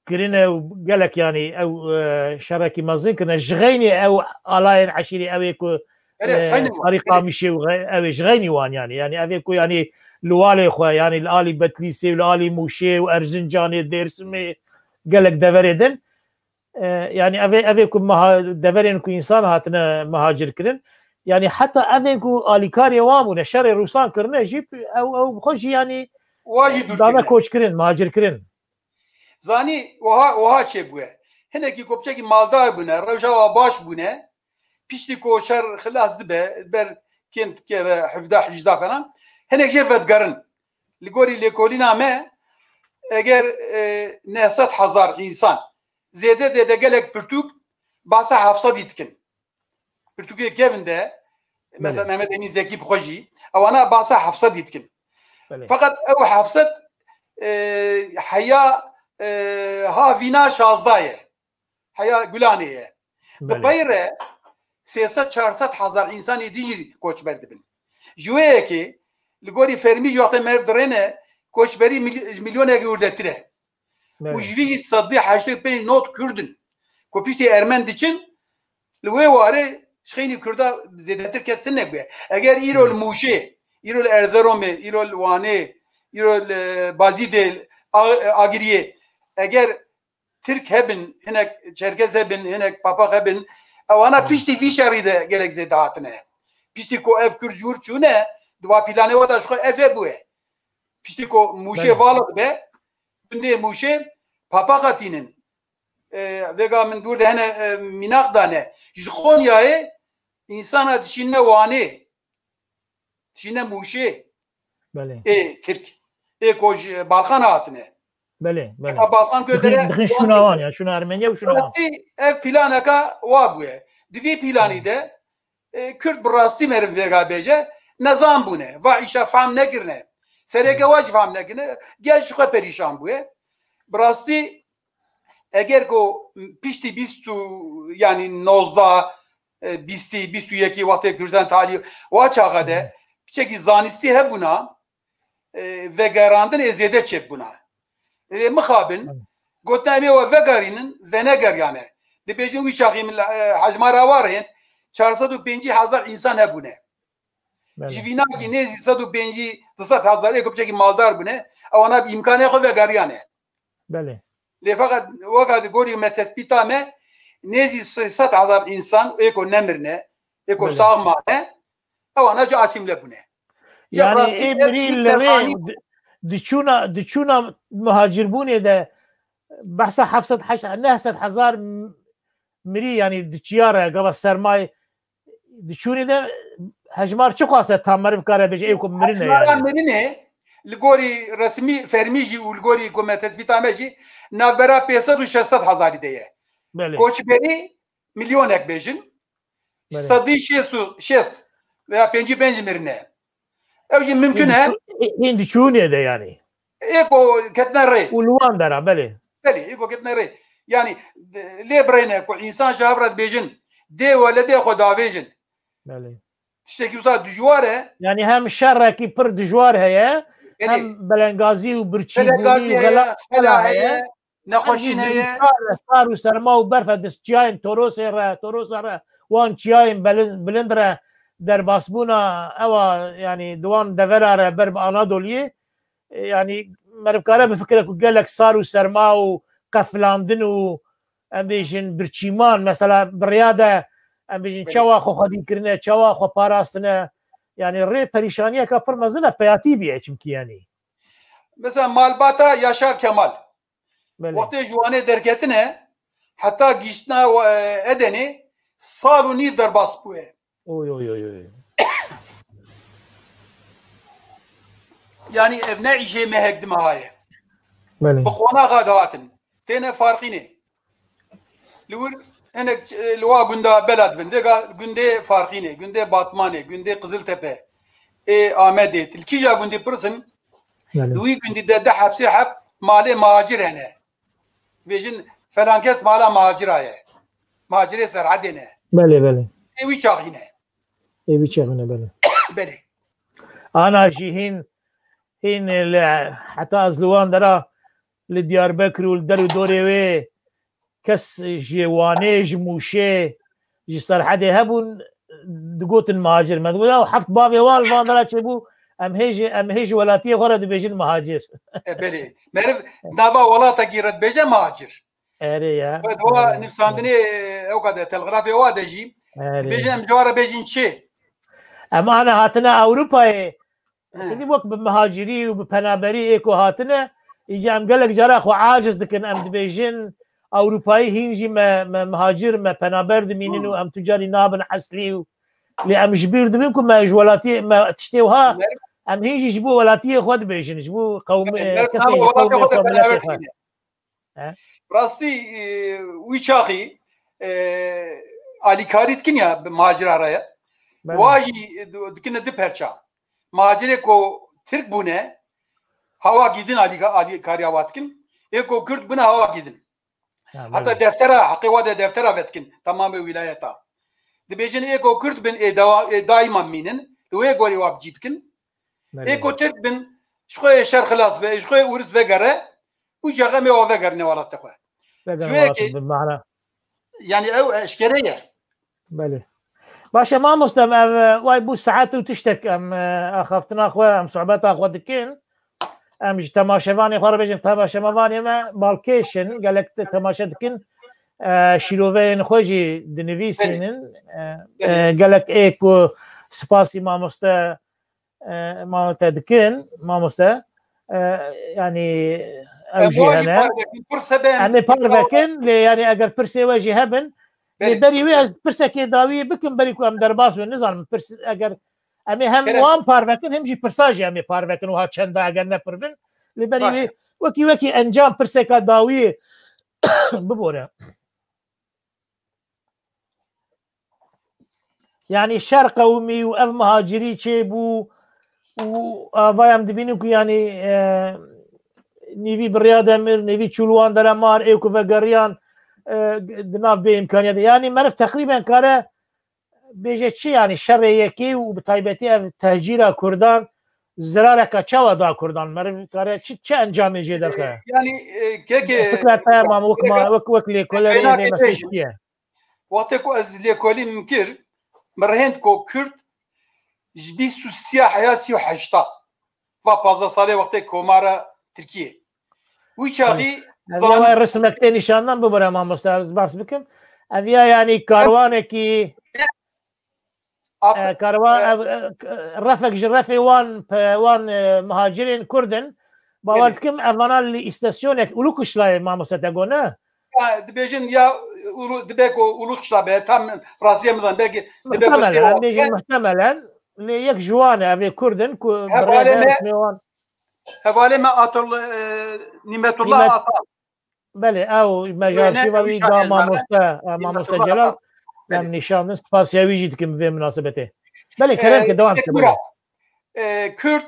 kirine û gelek, yanî ew, e, şerekî mezin kirine. Ji xeynî ew alayên eşîrê ew ê ku, Belê, e, ji xeynî wan. Tarî Belê. Qamîşê û xe-, ew ê ji xeynî wan, yanî. Yanî ev ê ku, yanî li Walê xwe, yanî li alî Betlîsê û li alî Mûşê û Erzincanê, Dêrsimê, gelek deverê din. E, yanî ev ê, ev ê ku meha-, deverên ku însan hatine mihacir kirin. Yanî heta ev ên ku alîkarê wan bûne, şerê Rûsan kirine jî, ew, ew bi xwe jî, yanî, Wa jî dûr dane kirine. Koç kirin, mihacir kirin. Zanî, wiha, wiha çêbûye. Hinekî ku piçekî maldar bûne, rewşa wa baş bûne, piştî ku şer xilas dibe, ber kêm dikeve hevdeh hejda falan, hinek jê vedigerin. Li gorî lêkolîna me, eger, e, neh sed hezar însan, zêde zêde gelek pirtûk, behsa heft sedî dikin. Pirtûkê kevin de, mesela Belê. Mehmet Emîn Zekî bi xwe jî, ewana behsa heft sedî dikin. Belê. Feqet ew heft sed, e, heya, e, ha vîna şazdeh ye. Heya Gulanê ye. Di Belê. Pey re sê sed çar sed hezar însanê din jî koçber dibin. Ji wê yekê, li gorî fermî jî wextê meriv dirêne, koçberî mil-, milyonekî wirdetir e. Belê. Û ji vî jî sedî heştê û pênc not Kurd in. Ku piştî Ermen diçin, li wê warê ji xeynî Kurda zêdetir kes tune bûye. Eger îro li Belê. Mûşê, îro li Erzeromê, îro li Wanê, îro li Bazîdê, A-, Agiriyê, eger Tirk hebin, hinek Çerkez hebin, hinek Papak hebin, ewana Hı. Piştî vî şerî de gelek zêde hatine. Piştî ku ev Kurd ji wir çûne, di va planê we de ji xwe ev hebûye. Piştî ku Mûşê Belê. Vala dibe, gundê Mûşê Papaka tînin. E, vêga min dûr de hene, e, mînak dane. Ji Qonyayê însana dişîne Wanê. Dişîne Mûşê. Belê. Ê Tirk. Ê ku ji Balxana hatine. Belê, belê. Eka Balxan Dixin, gödere dixin şûna wan ya, şûna Ermeniya û şûna wan. Ev planeka wa bûye. Di vî planî Hı. de, e, Kurd bi rastî meriv vêga bêje, nezan bûne. Va îşa fam nekirine. Sereke Hı. wa jî fam nekirine. Gel ji xwe perîşan bûye. Bi rastî eger ku piştî bîst û, yanî nozdeh, e, bîstî, bîst û yekî wextê Kurdan talî wa çaxa de Hı. piçekî zanistî hebûna, e, vegerandinê zêde çêbûna. Lê mixabin, Hı. gotina em ê we vegerînin, venegeriyane. Dibêjin wî çaxî min, e, hejmara wa re yên çar sed û pêncî hezar însan hebûne. Belê. Ji vînakî nêzî sed û pêncî, du sed hezar ê ku piçekî maldar bûne, ewana bi îmkanê xwe vegeriyane. Belê. Lê feqet weka di gorî me tespîta me, nêzî sê sed hezar însan ê ku nemirine, ê ku Belê. Sax mane, ewana jî asîmle bûne. Yanî ê mirî li rê di-, diçûna, diçûna muhacirbûnê de behsa heft sed heşt, neh sed hezar m-, mirî, yanî di çiya re gava sermayê diçûnê de hejmar çi xwase ta meriv kare bêje ê ku mirine Hejmara yanî. Mirinê li gorî resmî fermî jî û li gorî ku me tespîta me jî navbera pênc sed û şeş sed hezarî de ye. Belê. Koçberî milyonek bêjin. Belê. Sedî şêst û şêst veya pêncî pênc mirine. Ew jî mimkun e. Hîn diçûnê de yanî. Ê ku ketine rê. Û li wan dera belê. Belê, ê ku ketine rê. Yanî lê bireyne ku însan ji hev re dibêjin dê weledê xwe davêjin. Belê. Tiştekî wisa dijwar e. Yanî hem şerekî pir dijwar heye, Belê. Hem belengazî û birçîbûnî Belengazî û heye, xela xela heye. heye, nexweşîn heye. Sar, sar û serma û berf e, dest çiyayên torosê re, torosa re, wan çiyayên belin-, bilind re, derbasbûna ewa, yanî di wan devera re ber bi Anadoliyê, e, yanî meriv kare bifikire ku gelek sar û serma û qefilandin û em bêjin birçîman, mesela bi riya de em bêjin Belê. Çawa xwe xwedî kirine, çawa xwe parastine, yanî rê perîşaniyeke pir mezin e peyatî bîye çimkî yanî. Mesela malbata Yaşar Kemal. Belê. Wextê ji Wanê derketine heta gihiştina, e, Edenê sal û nîv derbas bûye. Oy, oy, oy, oy. Yanî ev ne îşê mehek dimeha ye. Belê. Bi qonaxa dihatin. Têne farqînê. Li wir hinek, e, li wa gunda bela dibin. Vêga gundê Farqînê, gundê Batmanê, gundê Qiziltepe, ê Amedê. Til kîja gundî pirsin, Belê. Li wî gundî de deh heb sê heb malê macir hene. Dibêjin, "Felan kes mala macira ye. Macirê Serhedê ne." Belê, belê. Ê wî çaxî ne. Ê wî çaxî ne, belê. Belê. Ana jî hîn, hîn li, heta ez li wan dera li Diyarbekir û li der û dorê wê kes ji Wanê, ji Mûşê, ji Serhedê hebûn, digotin muhacir. Me digot, "Ya heft bavê wan li van dera çêbû, em hê ji, em hê ji welatiyê xwe re dibêjin muhacir." E, belê. Meriv nava welatekî re dibêje muhacir. Erê ya. Wê di wa nivîsandinê ew ka de, telgrafê wa de jî, erê, dibêjin em ji wa re bêjin çi? Em ana hatine Ewropayê. He. Wek bi muhacirî û bi penaberî ê ku hatine, îca em gelek cara xwe aciz dikin, em dibêjin Ewropayî hîn jî me, me muhacir, me penaber dimînin û em tu carî nabin eslî û lê em ji bîr dibin ku me ji welatiyê, me tiştê wiha, em hîn jî ji bo welatiyê xwe dibêjin, ji bo qewmê, kesê ji bo qewmê xwe, miletê xwe. He? Rastî, e, wî çaxî, e, alîkarî dikin ya bi macira re ye. Belê. Wa jî du-, dikine du perça. Macirê ku Tirk bûne, hawa gîdin alîka-, alîkariya wa dikin. Ê ku Kurd bûne, hawa gîdin. Ha, heta belê, deftera, heqê wa de deftera vedikin, temamê wîlayeta. Dibêjin ê ku Kurd bin, ê dewa-, ê daîma mînin, li wê gorî wa bi cî bikin. Belê. Ê ku Tirk bin, ji xwe ê şer xilas be, ji xwe ê ûris vegere, û cax em ê wa vegerine welatê xwe. Vegerine welatê xwe, bi mana. Yanî ew eşkere ye. Belê. Baş e, mamoste, em ev, e, way bû saet û tiştek em, e, axaftina xwe, em sohbeta xwe dikin. Em ji temaşevanê xwe re bêjin, temaşevanê me balkêş in, gelek te-, temaşe dikin. E, şîroveyên xwe jî dinivîsînin. Belê. E, belê, e, gelek ê ku spasî mamoste e, ma te dikin, mamoste. E, yanî ew jî hene. Em ê parvekin, lê yanî eger pirsê we jî hebin, lê belê, berî wê ez pirsekê dawî bikim, berî ku em derbas bin, nizanim, pirs, eger em ê hem wan parvekin, hem jî pirsa jî em ê parvekin, wiha çenda eger ne pir bin. Lê berî wê wekî, wekî encam pirseka dawî bibore. Yanî şer qewimî û ev muhacirî çêbû û ava em dibînin ku yanî, e, nîvî bi riya de mir, nîvî çû li wan dera mar, ê ku vegeriyan, e, di nav bêîmkaniyê de. Yanî meriv teqrîben kare bêje çi, yanî şerê yekê û bi taybetî ev tehcîra Kurdan zirareke çawa da Kurdan? Meriv kare çi, çi encamê jê derxe? Yanî, e, keke fikra te, mam, wek, ma, wek, wek lêkolê vê meselê çi ye? Wextê ku ez lêkolî min kir, min rehênd ku Kurd ji bîst û sê heya sî û heşta, va pazdeh salê wextê komara Tirkiyê. Wî çaxî ez zanî, ya rismek tê nîşandan, bibire mamoste, ez behs bikim. Ev ya, yanî karwanekî, e, karwan, e, e, refek ji refê wan, pe-, wan, e, muhacirên Kurd in. Bawer dikim, ev vana li îstasyonek, Ulukuşlayê mamoste te got, ne? Ya, dibêjin ya Ulu, dibe ku Ulu Kişla be, tam rastiye min zan, belkî dibe ku Muhtemelen, em bêjin muhtemelen, lê yek ji wan e, ev ê Kurd in ku bi rê Hevalê de me- rêxmê wan. Hevalê me Atol, e, Nimetullah Nimet- Atal. Belê, ew me ji Wêne arşîva ew wî nîşanê da ez mamoste, e, mamoste Nimetullah Celal. Atal. Belê. Em nîşan din, spasiya wî jî dikim vê minasebetê. Belê, kerem E, ke, dewam Tek ke, Murat, belê. e, Kurd,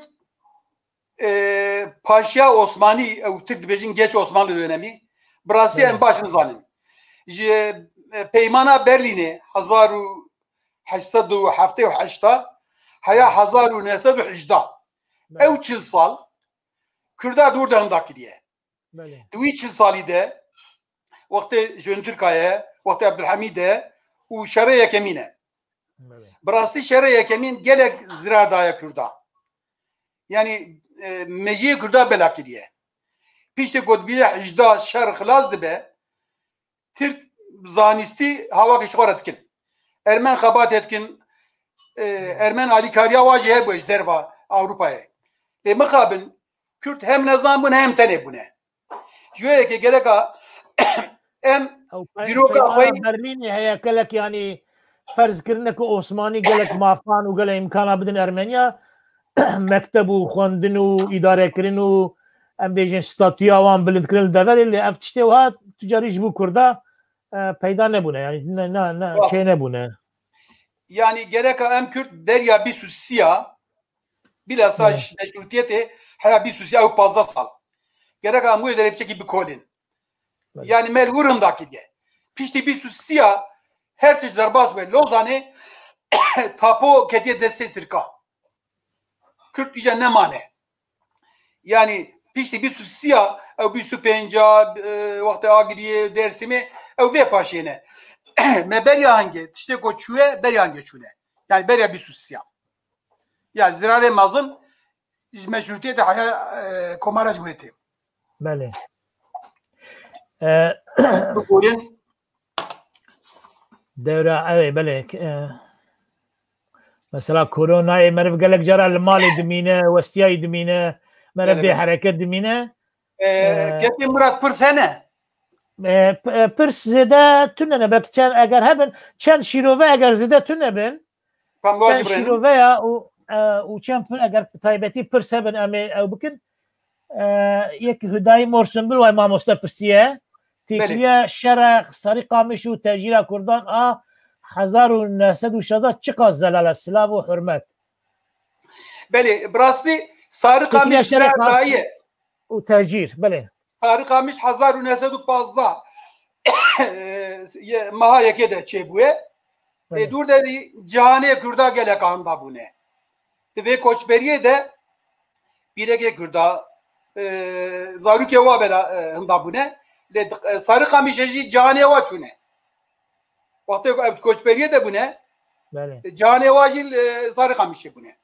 e, Paşa Osmanî, ew Tirk dibêjin Geç Osmanlı dönemi. Bi rastî Belê. Em baş nizanin. Ji, e, Peymana Berlînê hezar û heşt sed û heftê û heşt heya hezar û neh sed û hejda. Belê. Ew çil sal Kurda dûr de hinda kiriye. Belê. Di wî çil salî de, wextê Jön Tirka ye, wextê Abdulhamîd e û şerê yekemîn e. Belê. Bi rastî şerê yekemîn gelek zirar daye Kurda. Yanî, e, mejiyê Kurda bela kiriye. Piştî ku dibîne hejda şer xilas dibe, Tirk zanîstî hawakê ji xwe re dikin. Ermen xebatê dikin, e, Ermen alîkariya wa jî hebûye ji derva Ewropayê. Lê mixabin, Kurd hem nezan bûne hem tenê bûne. Ji wê yekê gereka em Ew pey- dîroka peymana xwe yî- Berlînê heye, gelek, yanî, ferzkirine ku Osmanî gelek mafan û gelek îmkana bidin Ermeniya, mekteb û xwendin û îdarekirin û, em bêjin, statûya wan bilindkirin li deverê, lê ev tiştê wiha tu carî ji bo Kurda, e, peyda nebûne, yanî ne, ne, ne, Rast. Çê nebûne. Yanî gereka em Kurd beriya bîst û sî ya, bilhassa Evet. ji meşrûtiyetê heya bîst û sî ya ew pazdeh sal. Gereka em wê derê biçekî bikolin. Evet. Yanî me li wir hinda kiriye. Piştî bîst û sî ya her tişt derbas be Lozanê, tapo ketiye destê Tirka. Kurd îca nemane. Yanî piştî bîst û sî ya, ew bîst û pênc ya, e, wextê Agiriyê, Dêrsimê, ew vê paşê ne. Me beriya hingê, tiştê ku çûye, beriya hingê çûne. Yanî beriya bîst û sî ya. Ya zirarê mezin ji meşrûtiyetê heya, e, Komara Cumhuriyetê. Belê. E, Bibûrin. Dewra, ew ê, belê. E, mesela koronayê meriv gelek cara li malê dimîne, westiyayî dimîne, meriv Belê, bê belê. Hereket dimîne. E, E, Kepê Murat, pirs hene? E, p-, e, pirs zêde tune ne, belkî çend, eger hebin, çend şîrove eger zêde tune bin, Kam çend wacib rên. Şîrove ya û, e, û çend pir, eger taybetî pirs hebin, em ê ew bikin. E, yek Hüdayi Morsunbil way mamoste pirsiye. Belê. Têkiliya şera Sarî Qamiş û tecîra Kurdan a hezar û neh sed û şazda çiqas zelal e, silav û hurmet. Belê, bi rastî Sarî Têkiliya Qamiş şera zirar Qamiş daye. û tecîr, belê. Sarî Qamiş hezar û neh sed û pazdeh, ye, meha yekê de çêbûye. Belê. Ê dûr de dî cihanê Kurda gelek hinda bûne. Di vê koçberiyê de pîrekê Kurda, e, zarokê wa bela, e, hinda bûne. Lê di, e, Sarî Qamişê jî cihanê wa çûne. Wextê ku ev koçberiyê de bûne, Belê. e, cihanê wa jî li Sarî Qamişê bûne.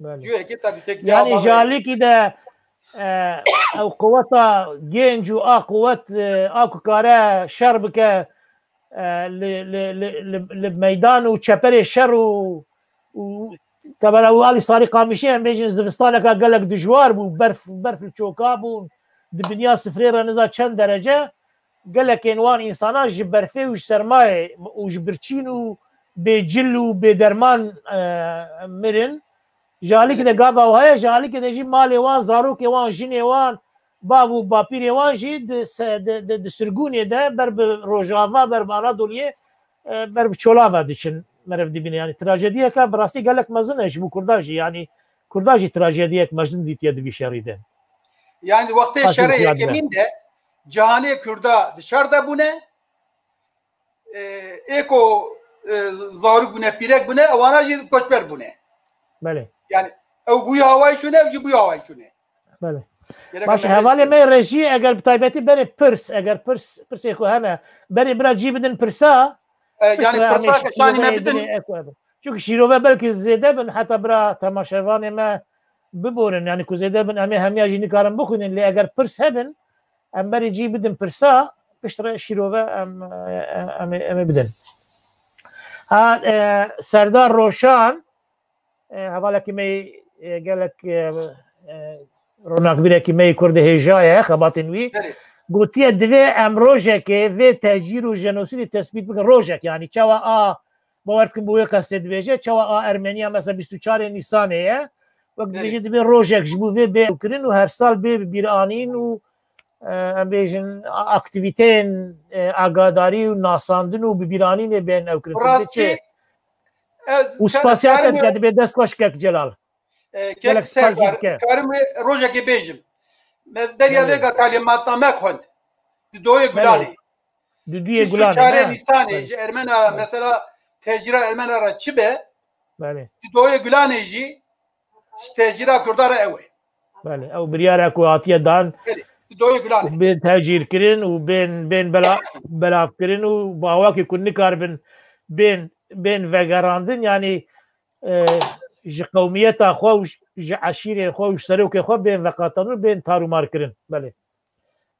Belê. Cuyekê tabii tek Yanî cevabı ji alîkî de, e, ew quweta genc û a quwet, e, a ku kare şer bike, e, li, li, li, li, li meydan û çeperê şer û, û tebera û alî Sarî Qamişê em bêjin zivistaneka gelek dijwar bû, berf, berf li çoka bûn, di binya sifrê re niza çend derece, gelekên wan însana ji berfê û ji sermayê û ji birçîn û bêcil û bêderman, e, mirin. Ji alîkî de gava wiha ye, ji alîkî de jî malê wan, zarokê wan, jinê wan, bav û bapîrê wan jî di se-, di, di, di sirgûnê de ber bi Rojava, ber bi Anadoliyê, e, ber bi Çolava diçin. Meriv dibîne. Yanî trajediyeke bi rastî gelek mezin e ji bo Kurda jî. Yanî Kurda jî trajediyek mezin dîtiye di vî şerî de. Yani wextê Hakim şerê Fiyat Bey. Yekemîn de cihanê Kurda dışarıda bûne, e, ê ku, e, zarok bûne, pîrek bûne, ewana jî koçber bûne. Belê. Yani ew bûyî hawayî çûne, ew jî bûyî hawayî çûne. Belê. Gerek Baş, em hevalê me rejî, eger bi taybetî berê pirs, eger pirs, pirsê ku hene, berê bira cî bidin pirsa, E, piştre yani em ê pirsa şanî me şîrove bidin. Dinê, e, ku hebin. Çünkü şîrove belkî zêde bin, heta bira temaşevanê me biborin, yani ku zêde bin, em ê hemiya jî nikarin bixwînin, lê eger pirs hebin, em berê cî bidin pirsa, piştre şîrove em, e, em, ê- em ê bidin. Ha, e, Serdar Roşan, e, hevalekî me, e, gelek, e, e, ronakbîrekî me yê Kurd hêja ye, xebatên wî. Belê. gotiye divê em rojekê vê tecîr û jenosîdê tespît bikin. Rojek, yanî çawa a, bawer dikim bi wê qestê dibêje, çawa a Ermeniya mesela bîst û çarê Nîsanê ye. Wek Belê. dibêje, divê rojek ji bo vê bê kirin û her sal bê bibîranîn û, e, em bêjin, a-, aktîvîteyên, e, agadarî û nasandin û bibîranînê bên ew kirin. Bi Rastî çi? ez Û ka-, spasiya te karim dike, dibê dest xweş kek Celal. E, Gelek kek spas jî Serdar, dike. Karim wê rojekê bêjim. Me beriya Belê. vêga talîmatname xwend. Di doyê Belê. Gulanê. Di duyê Bîst û çarê Gulanê, ne? Nîsanê Belê. ji Ermena, Belê. mesela tecîra Ermena re çi be? Belê. Di doyê Gulanê jî ji tecîra Kurda re ew e. Belê. Ew biryara ku hatiye dan Belê. Di doyê Gulanê. û bên tecîr kirin û bên, bên bela-, belav kirin û bi awakê ku nikaribin bên, bên vegerandin, yanî e, ji qewmiyeta xwe û ji, ji eşîrên xwe û ji serokê xwe bên veqetandin û bên tarûmar kirin. Belê.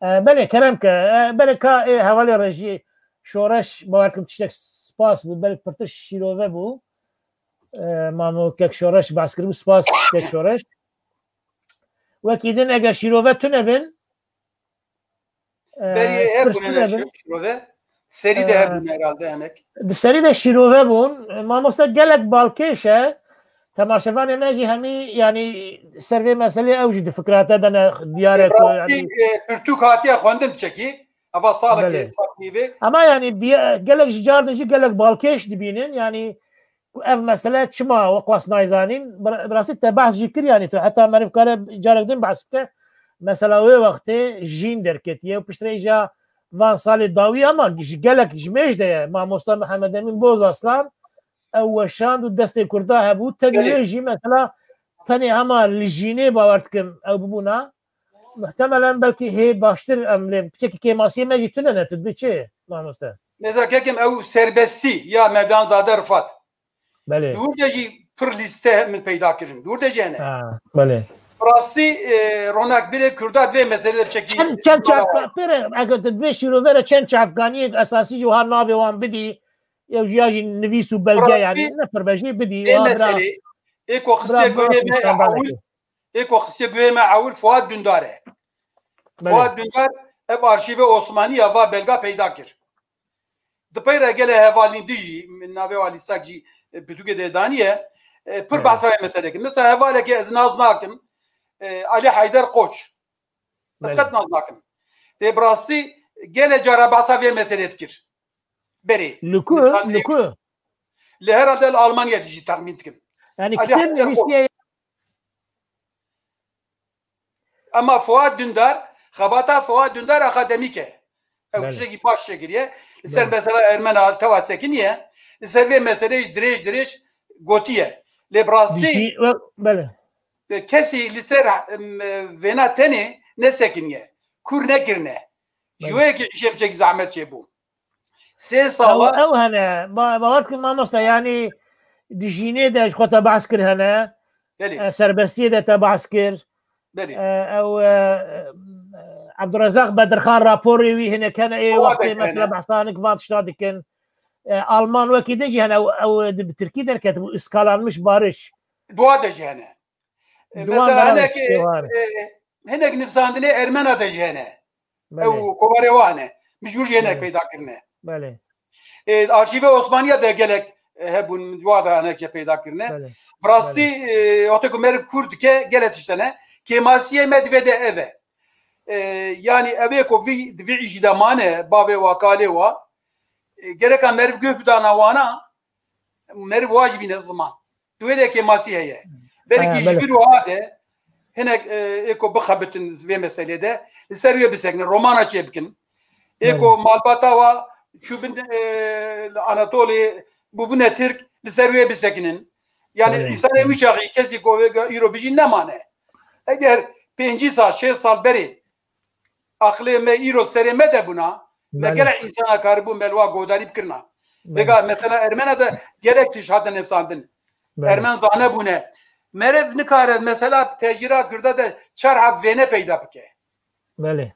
E, belê, kerem ke. E, belê ka, ê, hevalê rejiyê Şoreş, bawer dikim tiştek spas bû, belê pirtir şîrove bû. E, mamo kek Şoreş behs kiribû, spas kek Şoreş. Wekî din eger şîrove tune bin, Berî e, hebûne ne şirove. Serî de hebûne herhalde hinek. Di serî de şîrove bûn. Mamoste gelek balkêş e. Temaşevanê me jî hemî, yanî, ser vê meselê ew jî di fikra te de ne diyar e ku, Rastî, yanî, e, pirtûk hatiye xwendin piçekî. Eva salekê Belê. sal nîvê. Ama yanî bi-, gelek ji car din jî gelek balkêş dibînin. Yanî ku ev mesele çima wek was nayzanîn, bi, bi rastî te behs jî kir, yanî tu heta meriv kare carek din behs bike. Mesela wê wextê jîn derketiye û piştre îja van salê dawî, ama ji gelek ji mêj de ye. Mamosta Mihemed Emîn Boz Aslan ew weşand û destê Kurda hebû. Tevî Belê. wê jî mesela tenê hema li jînê bawer dikim ew bibûna. Muhtemelen belkî hê baştir em lê piçekî kêmasiyê me jî tune ne, tu dibê çi, mamoste? Mesela kekim ew serbestî ya Mevlan Zade Rifat. Belê. Li wir de jî pir lîste min peyda kirin. Li wir de jî hene. Ha, belê. Rastî, e, ronak birê Kurda divê meselê de piçekî Çend, çend çav-, pêre, eger tu divê şîrove re çend çavkaniyek esasî jî wiha navê wan bidî, ew jî ya jî nivîs û belge, Rastî, yanî ne pir be jî bidî, ê wiha bira, meselê, ê ku bira, xistiye bira guhê me şîşandalekê. ewil, ê ku xistiye guhê me ewil Fuat Dündar e. Belê. Fuat Dündar ev arşîvê Osmanî ya va belga peyda kir. Di pey re gelê hevalî din jî, min navê wa lîstak jî, e, pirtûkê de daniye, e, pir Belê. behsa vê meselê kir. Mesela hevalekê ez nas nakim, e, Ali Heyder Koç. Ez Belê. qet nas nakim. Lê bi rastî gelê cara behsa vê meselê dikir. Berê. Li ku? Nîşan Li ku? Li herhalde li Almanya dijî texmîn dikim. Yanî Ali kitêb Heyder Koç. nivîsiye. Ama Fuat Dündar, xebata Fuat Dündar akademîk e. Ew Belê. tiştekî baş çêkiriye. Li ser Belê. mesela Ermena tewa sekiniye. Li ser vê meseleyê dirêj dirêj gotiye. Lê bi rastî Dijî-, we-, belê. e, kesî li ser, em, e, vêna tenê nesekiniye. Kûr nekirine. Ji Belê. wê yekê îşê piçekî zehmet çêbû. Sê Ew, sala ew hene. Ba-, bawer dikin mamoste, yanî di jînê de ji xwe te behs kir hene. Belê. E, serbestiyê de te behs kir. Belê. E, ew, e, Abdurezaq Bedirxan raporê wî hinek hene, ê Ewa wextê de mesela hene. behsa hinek van tişta dikin. E, Alman wekî din jî hene, ew, ew di, bi tirkî derketibû, Iskalanmış Barış. Dua de jî hene. E, Di wan mesela de hinek, hene, e, hinek nivsandinê Ermena de jî hene. Belê. Ew kovarê wan e. Mijbûr jî hinek Belê. peyda kirine. Belê. E, arşîvê Osmaniya de gelek, e, hebûn, wa de hinek jî peyda kirine. Belê. Bi rastî, Belê. e, wextê ku meriv kûr dike, gelek tişt hene. Kêmasiyê me divê de ev e. E, yanî ev ê ku vî, di vî îşî de mane, bavê wa, kalê wa, e, gereka meriv guh bidana wana, meriv wa jî bîne ziman. Di wê de kêmasî heye. Belkî Ha, ji belê. vir wiha de hinek, e, ê ku bixebitin vê meselê de, li ser wê bisekinin, romana çêbikin. Ê ku Belê. malbata wa çûbin, e, li Anatolê bûbûne Tirk, li ser wê bisekinin. Yani Belê. însanê wî çaxî kesî ku vê îro bijî nemane. Eger pêncî sal, şêst sal berê aqilê me îro serê me de bûna, me Belê. gelek însana karibû me li wa godarî bikirina. Belê. Vêga mesela Ermena de gelek tişt hate nivsandin. Belê. Ermen zane bûne. Meriv nikare mesela tecîra Kurda de çar heb vêne peyda bike. Belê.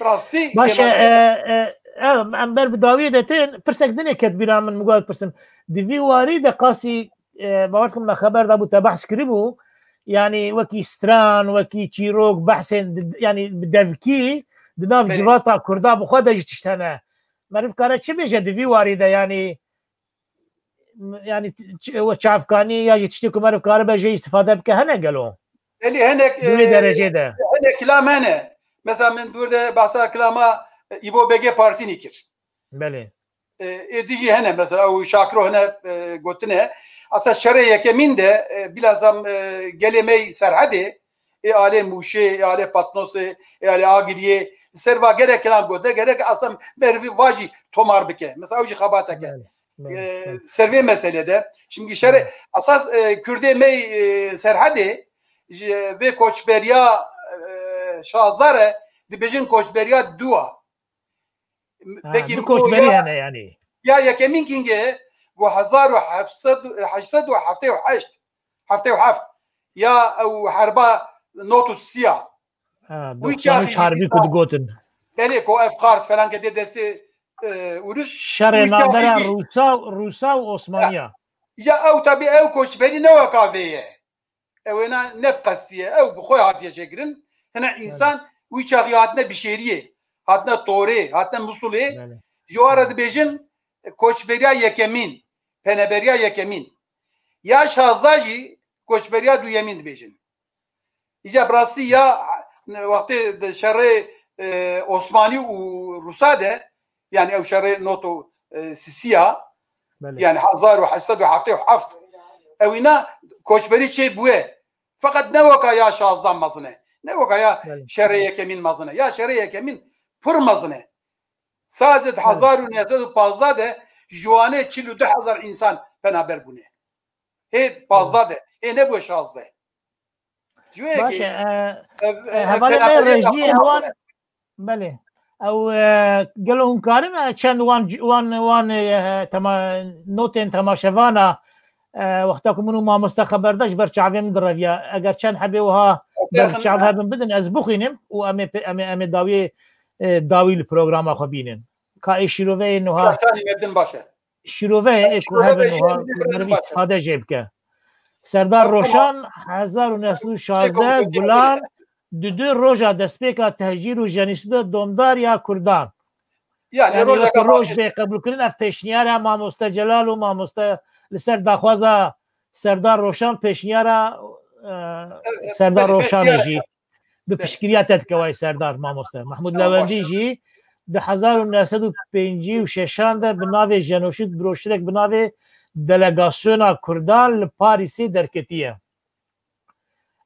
Rastî Baş e, kêmaşe. e, e, em, em ber bi dawiyê de tên, pirsek dinê ket bîra min, min got pirsim. Di vî warî de qasî, e, bawer dikim me xeber dabû, te behs kiribû. Yanî wekî stran, wekî çîrok, behsên di, yanî bi devkî, Di nav civata Kurda bi xwe de jî tişt hene. Meriv kare çi bêje di vî warî de, yanî, yanî ç-, çavkanî ya jî tiştê ku meriv karibe jê îstîfade bike hene gelo? Belê, hinek, Di wê e, derecê de. hinek kilam hene. Mesela min dûr de bahsa kilama, e, Îbo Begê Parsînî kir. Belê. E, ê dî jî hene, mesela ew Şakiro hene, e, gotine. Asa şerê yekemîn de, e, bilazam, e, gelê me yê Serhedê, ê alê Mûşê, ê alê Patnosê, ê alê Agiriyê, li ser va gelek kilam gote, gerek asa merivî va jî tomar bike. Mesela ew jî xebateke. Belê, belê, E, belê. Ser vê meselê de. Şimdi şerê, Belê. esas, e, Kurdê me yê, e, Serhedê, ji vê koçberiya, e, şazdar e, dibêjin koçberiya dû a. Ha, Pekî du koçberî ya, hene yanî. Ya yekemîn kîngê, ku hezar û heft sed, heşt sed û heftê û heşt, heftê û heft, ya ew herba not û sî ya. Ha, Wî doxsan û çaxî çar jî bî ku digotin. Belê ku ev qars falan ke dê destê, e, Urus. Şerê Wî çaxî navbera jî Rûsa, Rûsa û Osmaniya. Ya ew tabi ew koçberî ne weka vê ye. Ew êna ne bi qestî ye. Ew bi xwe hatiye çêkirin. Hine Belê. însan wî çaxî hatine Bişêriyê, hatine Torê, hatine Musulê. Belê. Ji wan re Belê. dibêjin koçberiya yekemîn, peneberiya yekemîn. Ya şazda jî koçberiya duyemîn dibêjin. Îca bi rastî ya wextê di şerê, e, Osmanî û Rûsa de, yani ew şerê not û, e, sisiya, Belê. yani hezar û heşt sed û heftê û heft, ewîna koçberî çê bûye. Feqet ne weka ya şazda mezin e. Ne weka ya Belê. şerê yekemîn mezin e. Ya şerê yekemîn pir mezin e. Sadece di Belê. hezar û neh sed û pazdeh de ji wanê çil û du hezar însan penaber bûne. Hê pazdeh de. Hê nebûye şazdeh. Ji wê Baş e, yekê, e, ev, e, ev hevalê me penaberiyê rejî xwe hewan, belê. Ew, e, gelo hûn karin, e, çend wan, wan, wan, e, tema-, notên temaşevana, e, wexta ku min û mamoste xeber da, ji ber çavê min direviya. Eger çend hebê wiha Xêr ber xin çav me. hebin bidin, ez bixwînim û em ê pe-, em ê, em ê dawiyê, e, dawî li programa xwe bînin. Ka ê şîroveyên wiha Şaşanî me bidin baş e. Şîrove ê ku Şîrove hebin bêjî wiha em dê ku birin meriv baş e. îstîfade jê bike. Serdar Tamam. Roşan, hezar û neh sed û şazdeh Çêko Gulan, dudu roja destpêka tehcîr û jenîsî de domdar ya Kurdan. Yani Yani roja wekî roj bê qebûlkirin, ev pêşniyara mamoste Celal û mamoste li ser daxwaza Serdar Roşan pêşniyara, e, Evet, Serdar evet, Roşanê pêşniyara. jî bi Evet. piştgiriya te dike wayê Serdar mamoste. Mahmud Tamam, Lewendî baş e. jî di hezar û neh sed û pêncî û şeşan de bi navê Jenoşît broşurek bi navê Delegasyona Kurdan li Parîsê derketiye.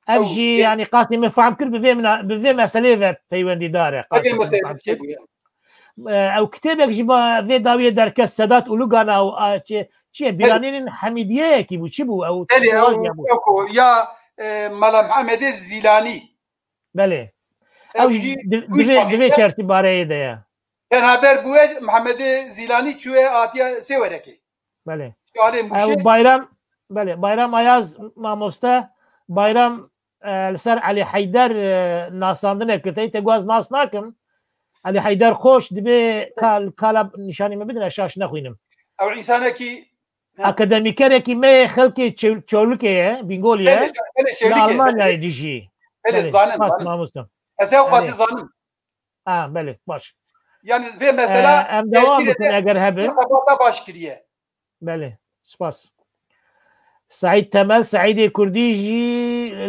Ev Ew jî, ê- yanî, qasî min fehm kir, bi vê mina-, bi vê meseleyê ve peywendîdar e. Bi vê Qasî min meseleyê fehm kir. çêbûye. E, ew kitêbek jî ba vê dawiyê derket Sedat Ulugana û a, çi, çi ye? Belê. Bîranînên Hemîdiyeyekî bû, çi bû? Ew Belê, ew, stratejiya bû. ew ku ya, e, Mela Mehemedê Zîlanî. Belê. Ew Ew jî jî di, wî di vê, di vê çaxî de çerçîbareyê de ye. Penaber bûye Mehemedê Zîlanî çûye hatiye Sêwerekê. Belê. Şalê Ew Mûşê. Bayram, belê, Bayram Ayaz mamoste, Bayram, e, li ser Elî Heyder, e, nasandine kir. Te, te guaz nas nakim. Elî Heyder Xoş dibê ka-, kala nîşanî me bidin, ez şaş nexwînim. Ew însanekî, he. Akademîkerekî me yê xelkê Çew-, Çewlikê ye, Bîngolî ye. Belê, belê, Li Çewlikê, Almanyayê belê. dijî. Belê, Belê, zanim, spas zanim. mamoste. Ez ew qasî Belê. zanim. Ha, belê, baş. Yani vê mesela Ee, em dewam bikin eger hebin. Xebata baş kiriye. Belê, spas. Saîd Temel, Saîdê Kurdî jî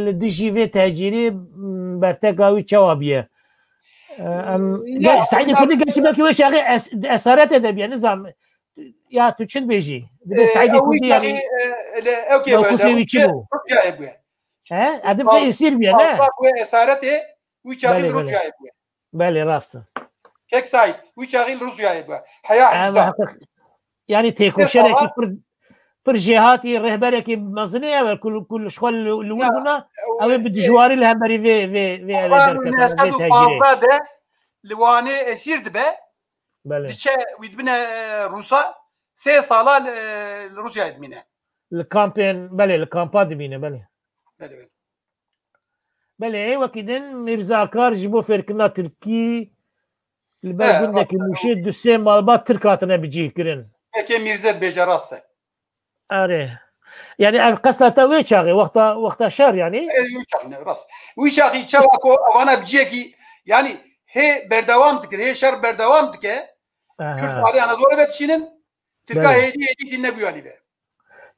li dijî vê tecîrê, m, berteka wî çawa bûye? Ee, em, Ya, ge-, Saîdê ya. Kurdî gerçi belkî wê çaxê es-, esaretê de bûye, nizam. Ya tu çi dibêjî? Dibê Ee, Saîdê ew Kurdî wî yanî çaxê, e, le, ew kê mewqifê bûye, wî çi bû? Rûsyayê bûye. He? Edib Fazla, esîr bûye, ne? fazla bûye esaretê, wî çaxê Belê, li belê. Rûsyayê bûye. Belê, rast e. Kek Saîd, wî çaxî li Rûsyayê bû. Heya Em hejda. heqîq-, yanî Sê têkoşerekî sala pir, pir jêhatî, rehberekî mezin e, ew e ku, ku li xwe li, li wir Ya, bûna, ew ew ê bi e, dijwarî li hemberî vê, vê, vê, vê hezar û neh sed û pazdeh derketine, vê tecrê. de li Wanê esîr dibe, Belê. diçe wî dibine, e, Rûsa, sê sala li, li Rûsyayê dimîne. Li kampên, belê, li kampa dimîne, belê. Belê, belê. Belê, wekî din Mîrza Akar ji bo fêrkirina tirkî li ber He, gundekî rast e. Mûşê du sê malbat tirk hatine bicihkirin. Yekê Mîrze dibêje, rast e. Erê. Yani ev qesta te wê çaxê, wexta, wexta şer yani? Erê, wî çaxî ne, rast. Wî çaxî çawa ku evana biciyekî, yani hê berdewam dikir, hê şer berdewam dike. Aha. Kurd alê Anadolê vedişînin, Tirka Belê. hêdî hêdî tîne bûyalî ve.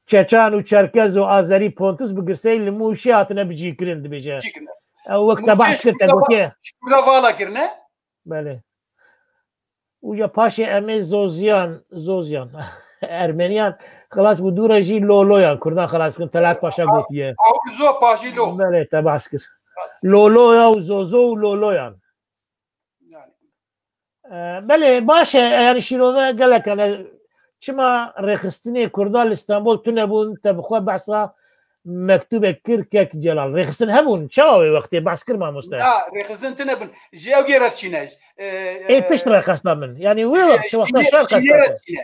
Çeçan û Çerkez û Azerî Pontus bi girseyî li Mûşê hatine bicîkirin dibêje. Bicîkirin. Ew wek te Mûşê bahs kir te gotiye. Kurda vala kirine. Belê. Û ya paşê em ê Zoziyan, Zoziyan, Ermeniyan xilas bû, dû re jî Loloyan, Kurdan xilas bikin, Telat Paşa gotiye. Ew zo paşî lo. Belê, te bahs kir. Loloya û Zozo û Loloyan. Yani. E, belê, baş e, yani şîrove gelek hene. Çima rêxistinê Kurda li Stenbol tune bûn, te bi xwe behsa mektûbek kir kek Celal. Rêxistin hebûn, çawa wê wextê behs kir mamoste? Ya, rêxistin tune bûn. Ji ew gê re diçîne. E, Ê e, pişt re qesta min. Yani wê wext, ji wexta şer qesta.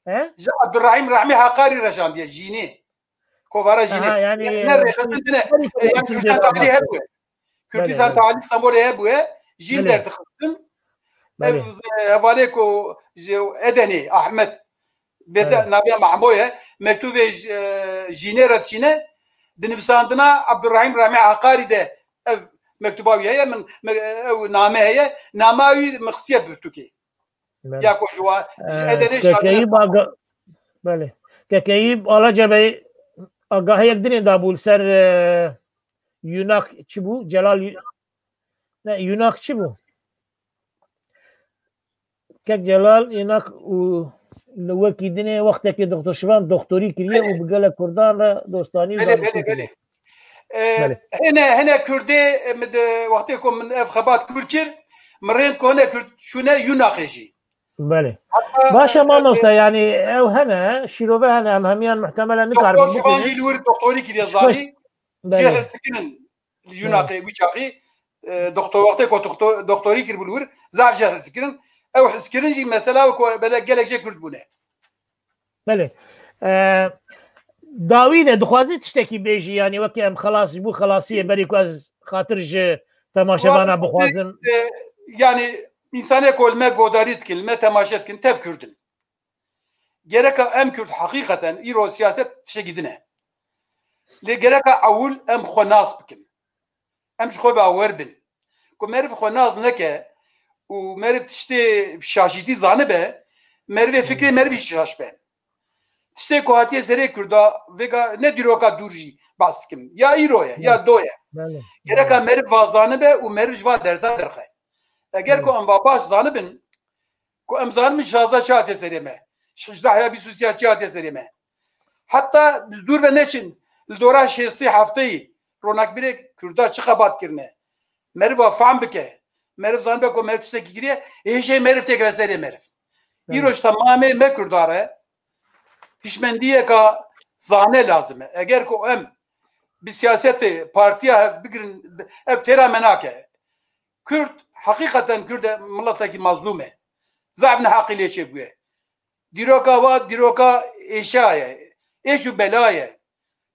He? Ji Abdurrahîm Rahmî Haqarî re şandiye, jînê. Kovara jînê. Aha, yani, ne, e, ne rêxistin tune. E, yani Kurdistan talî hebûye. Kurdistan talî Stenbolê hebûye. Jîn derdixistin. Ev, e, hevalê ku ji Edenê, Ahmet, bêje naviya Mahmo ye. Mektûbê ji, e, jînê re diçîne. Di nivîsandina Abdurrahîm Rahmî Haqarî de ev mektûba wî heye. Min, me, ew name heye. Nama wî mixsiye pirtûkê. Belê. Ya ku ji wa, ji, e, Edenê Kekeyî şandine. Baga-, belê. Kekeyî Alaca Bey agahiyek dinê dabû li ser, e, Yunak çi bû? Celal Yu-, ne, Yunak çi bû? Kek Celal Yunak û li wekî dinê wextekê Doktor Şivan doktorî kiriye û bi gelek Kurdan re dostanî û Belê, danûstin belê, kiriye. belê. E, Belê. hene, hene Kurdê, e, min de, wextê ku min ev xebat Kurd kir, min rênd ku hene Kurd şûne Yunaqê jî. Belê. Heta, Baş e e, mamoste, e, yani ew hene, şîrove hene, em hemiyan muhtemelen nikaribin Doktor Şivan jî li wir doktorî kiriye zanî. Belê. Jê hestikirin Yunaqê wî çaxî, e, doktor, wextê ku doktor, doktorî kiribû li wir, zaf jê hestikirin. Ew hestikirin jî mesela ku bele gelek jê Kurd bûne. Belê. E, dawî de dixwazî tiştekî bêjî, yanî wekî em xelas ji bo xelasiyê berî ku ez xatir ji temaşevana bixwazim. E, yani, însanê ku li me godarî dikin, li me temaşe dikin, tev Kurd in. Gereka em Kurd heqîqeten îro siyaset tiştekî din e. Lê gereka ewil em xwe nas bikin. Em ji xwe bawer bin. Ku meriv xwe nas neke û meriv tiştê şaşîtî zanibe, merivê fikrê merivî şaş be. Tiştê ku hatiye serê Kurda, vêga ne dîroka dûr jî behs dikim. Ya îro ye, ya do ye. Belê. Gereka meriv va zanibe û meriv ji va dersa derxe. Eger ku em va baş zanibin, ku em zanibin şaza çi hatiye serê me, ji hejdehiya bîst û sê çi hatiye serê me. Heta bi dûr ve neçin, li dora şêstî hefteyî ronakbîrê Kurda çi xebat kirine. Meriva fehm bike. Meriv zanibe ku meriv tiştekî kiriye, hêjê meriv têkeve serê meriv. Belê. Îro ji temamê me Kurda re hişmendiyeka zane lazim e. Eger ku em bi siyasetê partiya hev bigirin, ev têra me nake. Kurd, heqîqeten Kurd e, miletekî mazlûm e. Zaf neheqî lê çêbûye. Dîroka wa dîroka êşa ye. Êş û bela ye.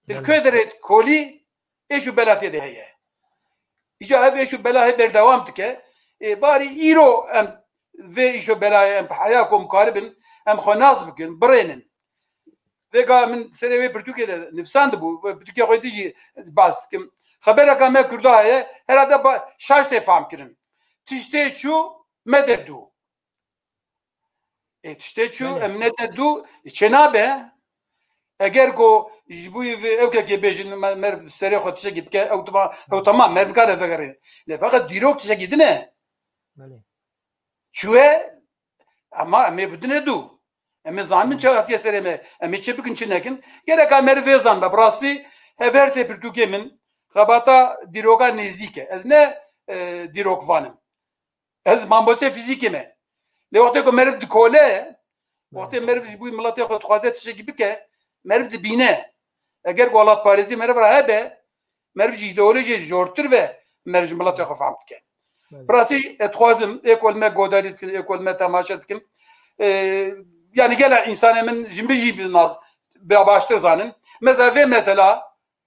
Di Belê. Kê derê kolî êş û bela tê de heye. Îca ev êş û bela hê berdewam dike. Ê, barî îro em vê îş û belayê em bi heya ku em karibin, em xwe nas bikin, birênin. Vêga min serê wê pirtûkê de nivîsandibû, wê pirtûkê xwe dî jî bas dikim. Xebereka me Kurda heye, herhalde ba-, şaş tê fam kirin. Tiştê çû me de dû. Ê, tiştê çû, Belê. Em ne de dû, ê, çê nabe. Eger ku ji bo vê ew kekê bêjin, me-, mer serê xwe tiştekî bike, ew tema, ew temam, mer bikare vegerê. Lê feqet dîrok tiştekî din e. Belê. Çûye, ama em ê bidine dû. Em ê zanin çi hatiye serê me, em ê çi bikin, çi nekin. Gereka meriv vê zan be. Bi rastî, hev her sê pirtûkê min, xebata dîroka nêzîk e. Ez ne, e, dîrokvan im. Ez mamostê fîzîkê me. Lê wextê ku meriv dikole, wextê meriv ji bo miletê xwe dixwaze tiştekî bike, meriv dibîne. Eger ku welatparêzî meriv re hebe, meriv ji îdeolojiyê jortir ve meriv ji miletê xwe fehm dike. Belê. Bi rastî ez dixwazim, ê ku li me godarî dikin, ê ku li me temaşe dikin, e, yani gelek însanê min ji min jî bi nas, bi baştir zanin. Mesela vê mesela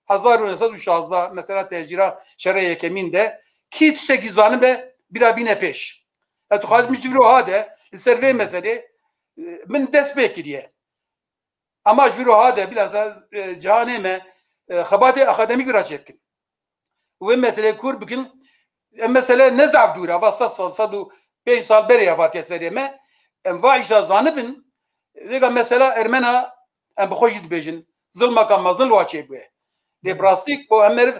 hezar û neh sed û şazdeh, mesela tecîra şerê yekemîn de, kî tiştekî zanibe bîra bîne pêş. Ez dixwazim ji vîroha de li ser vê meselê, e, min dest pê kiriye. Ama ji vîroha de, bilhassa, e, cihanê me, e, xebatê akademîk bira çêbikin. Û vê meselê kûr bikin, Em mesele ne zaf dûr e, va sed sal, sed û pênc sal berê ya hatiye serê me. Em va îşa zanibin, vêga mesela ermena em bi xwe jî dibêjin. Zilmaka mezin wa çêbûye. Lê bi rastî bo em meriv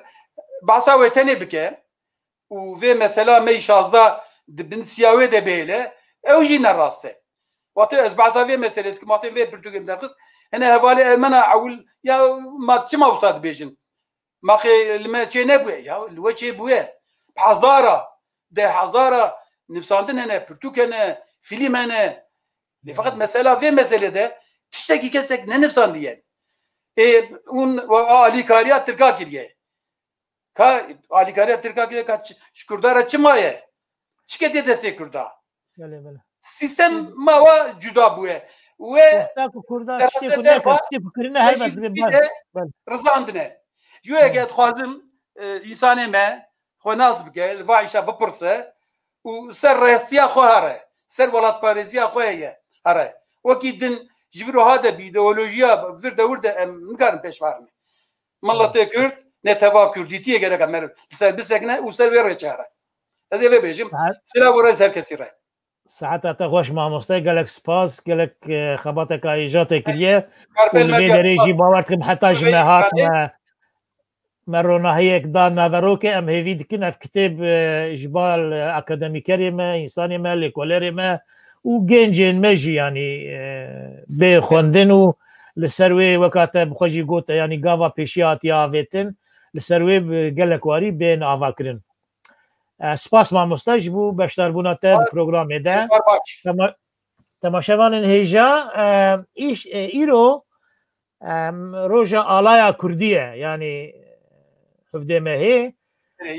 behsa wê tenê bike û vê mesela me yî şazdeh di bin siya wê de bihêle, ew jî ne rast e. Wate ez behsa vê meselê dikim, wate vê pirtûkê min derxist. Hene hevalê ermena ewil ya ma çima wisa dibêjin? Ma xê li me çê nebûye? Ya li we çê bûye. Bi hezara, deh hezara nivsandin hene, pirtûk hene, fîlm hene. Lê feqet mesela vê meselê de tiştekî kesek nenivsandiye. Ê, hûn alîkariya Tirka kiriye. Ka alîkariya Tirka kiriye, ka çi- ji Kurda re çi maye? Çi ketiye destê Kurda? Belê, belê. Sîstem ma wa cuda bûye. We Wexta ku Kurda derse tiştê ku derva neke, tiştê ku kirine her xweşî berdibê dibîne, rizandine. Ji wê yekê dixwazim, e, însanê me xwe nas bike, li va îşa bipirse û ser rêsiya xwe here, ser welatparêziya xwe heye here. Wekî din ji vir wiha de bi îdeolojiya vir de wir de em nikarin pêş ve herin. Miletê Kurd, neteva Kurdîtiyê gerek e meriv li ser bisekine û ser wê rêçe here. Ez ê vê bêjim. Silav û rêz her kesî re. Saeta te xweş mamoste, gelek spas, gelek, e, xebateka hêja te kiriye. Û li vê derê jî bawer dikim heta ji me hat me, me ronahiyek da naverokê, em hêvî dikin ev kitêb, e, ji bal, e, akademîkerê me, însanê me, lêkolerê me û gencên me jî, yanî, e, bê xwendin û li ser wê weka te bi xwe jî got, yanî gava pêşî hatiye avêtin, li ser wê bi gelek warî bên avakirin. E, spas mamoste ji bo beşdarbûna te di programê de. Tema-, temaşevanên hêja, e, îş, e, îro, em, roja alaya Kurdî ye, yanî hevdê mehê.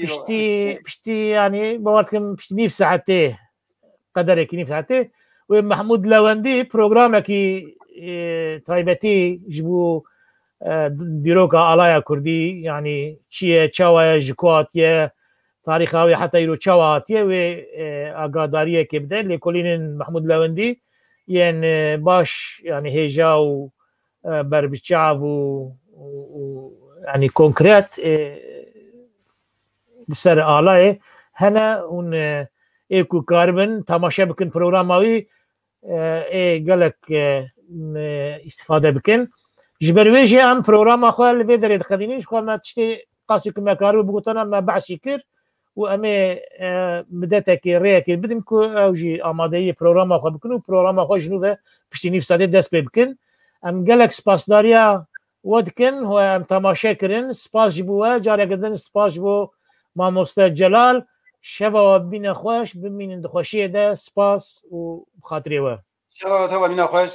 Piştî, piştî, yanî, bawer dikim, piştî nîv saetê, qederekî nîv saetê, wê Mehmûd Lewendî programekî, e, taybetî ji bo, e, dîroka alaya Kurdî, yanî çi ye, çawa ye, ji ku hatiye, tarîxa wê heta îro çawa hatiye, wê, e, agadariyekê bide. Lêkolînên Mehmûd Lewendî yên, e, baş, yanî hêja û, e, berbiçav û, û, û, yanî konkret, e, li ser alayê hene hûn, e, ê ku karibin temaşe bikin programa wî, e, ê gelek, e, m-, îstîfade bikin. Ji ber wê jî em programa xwe li vê derê diqedînin. Ji xwe me tiştê qasî ku me karibû bigotana me behsî kir û em ê, e, midetekê rêyekê bidin ku ew jî amadeyî programa xwe bikin û programa xwe ji nû ve piştî nîv saetê dest pê bikin. Em gelek spasdariya we dikin, we em temaşe kirin. Spas ji bo we, careke din spas ji bo mamoste Celal. Şeva we bimîne xweş, bimînin di xweşiyê de. Spas û bi xatirê we. Şeva we tev bimîne xweş.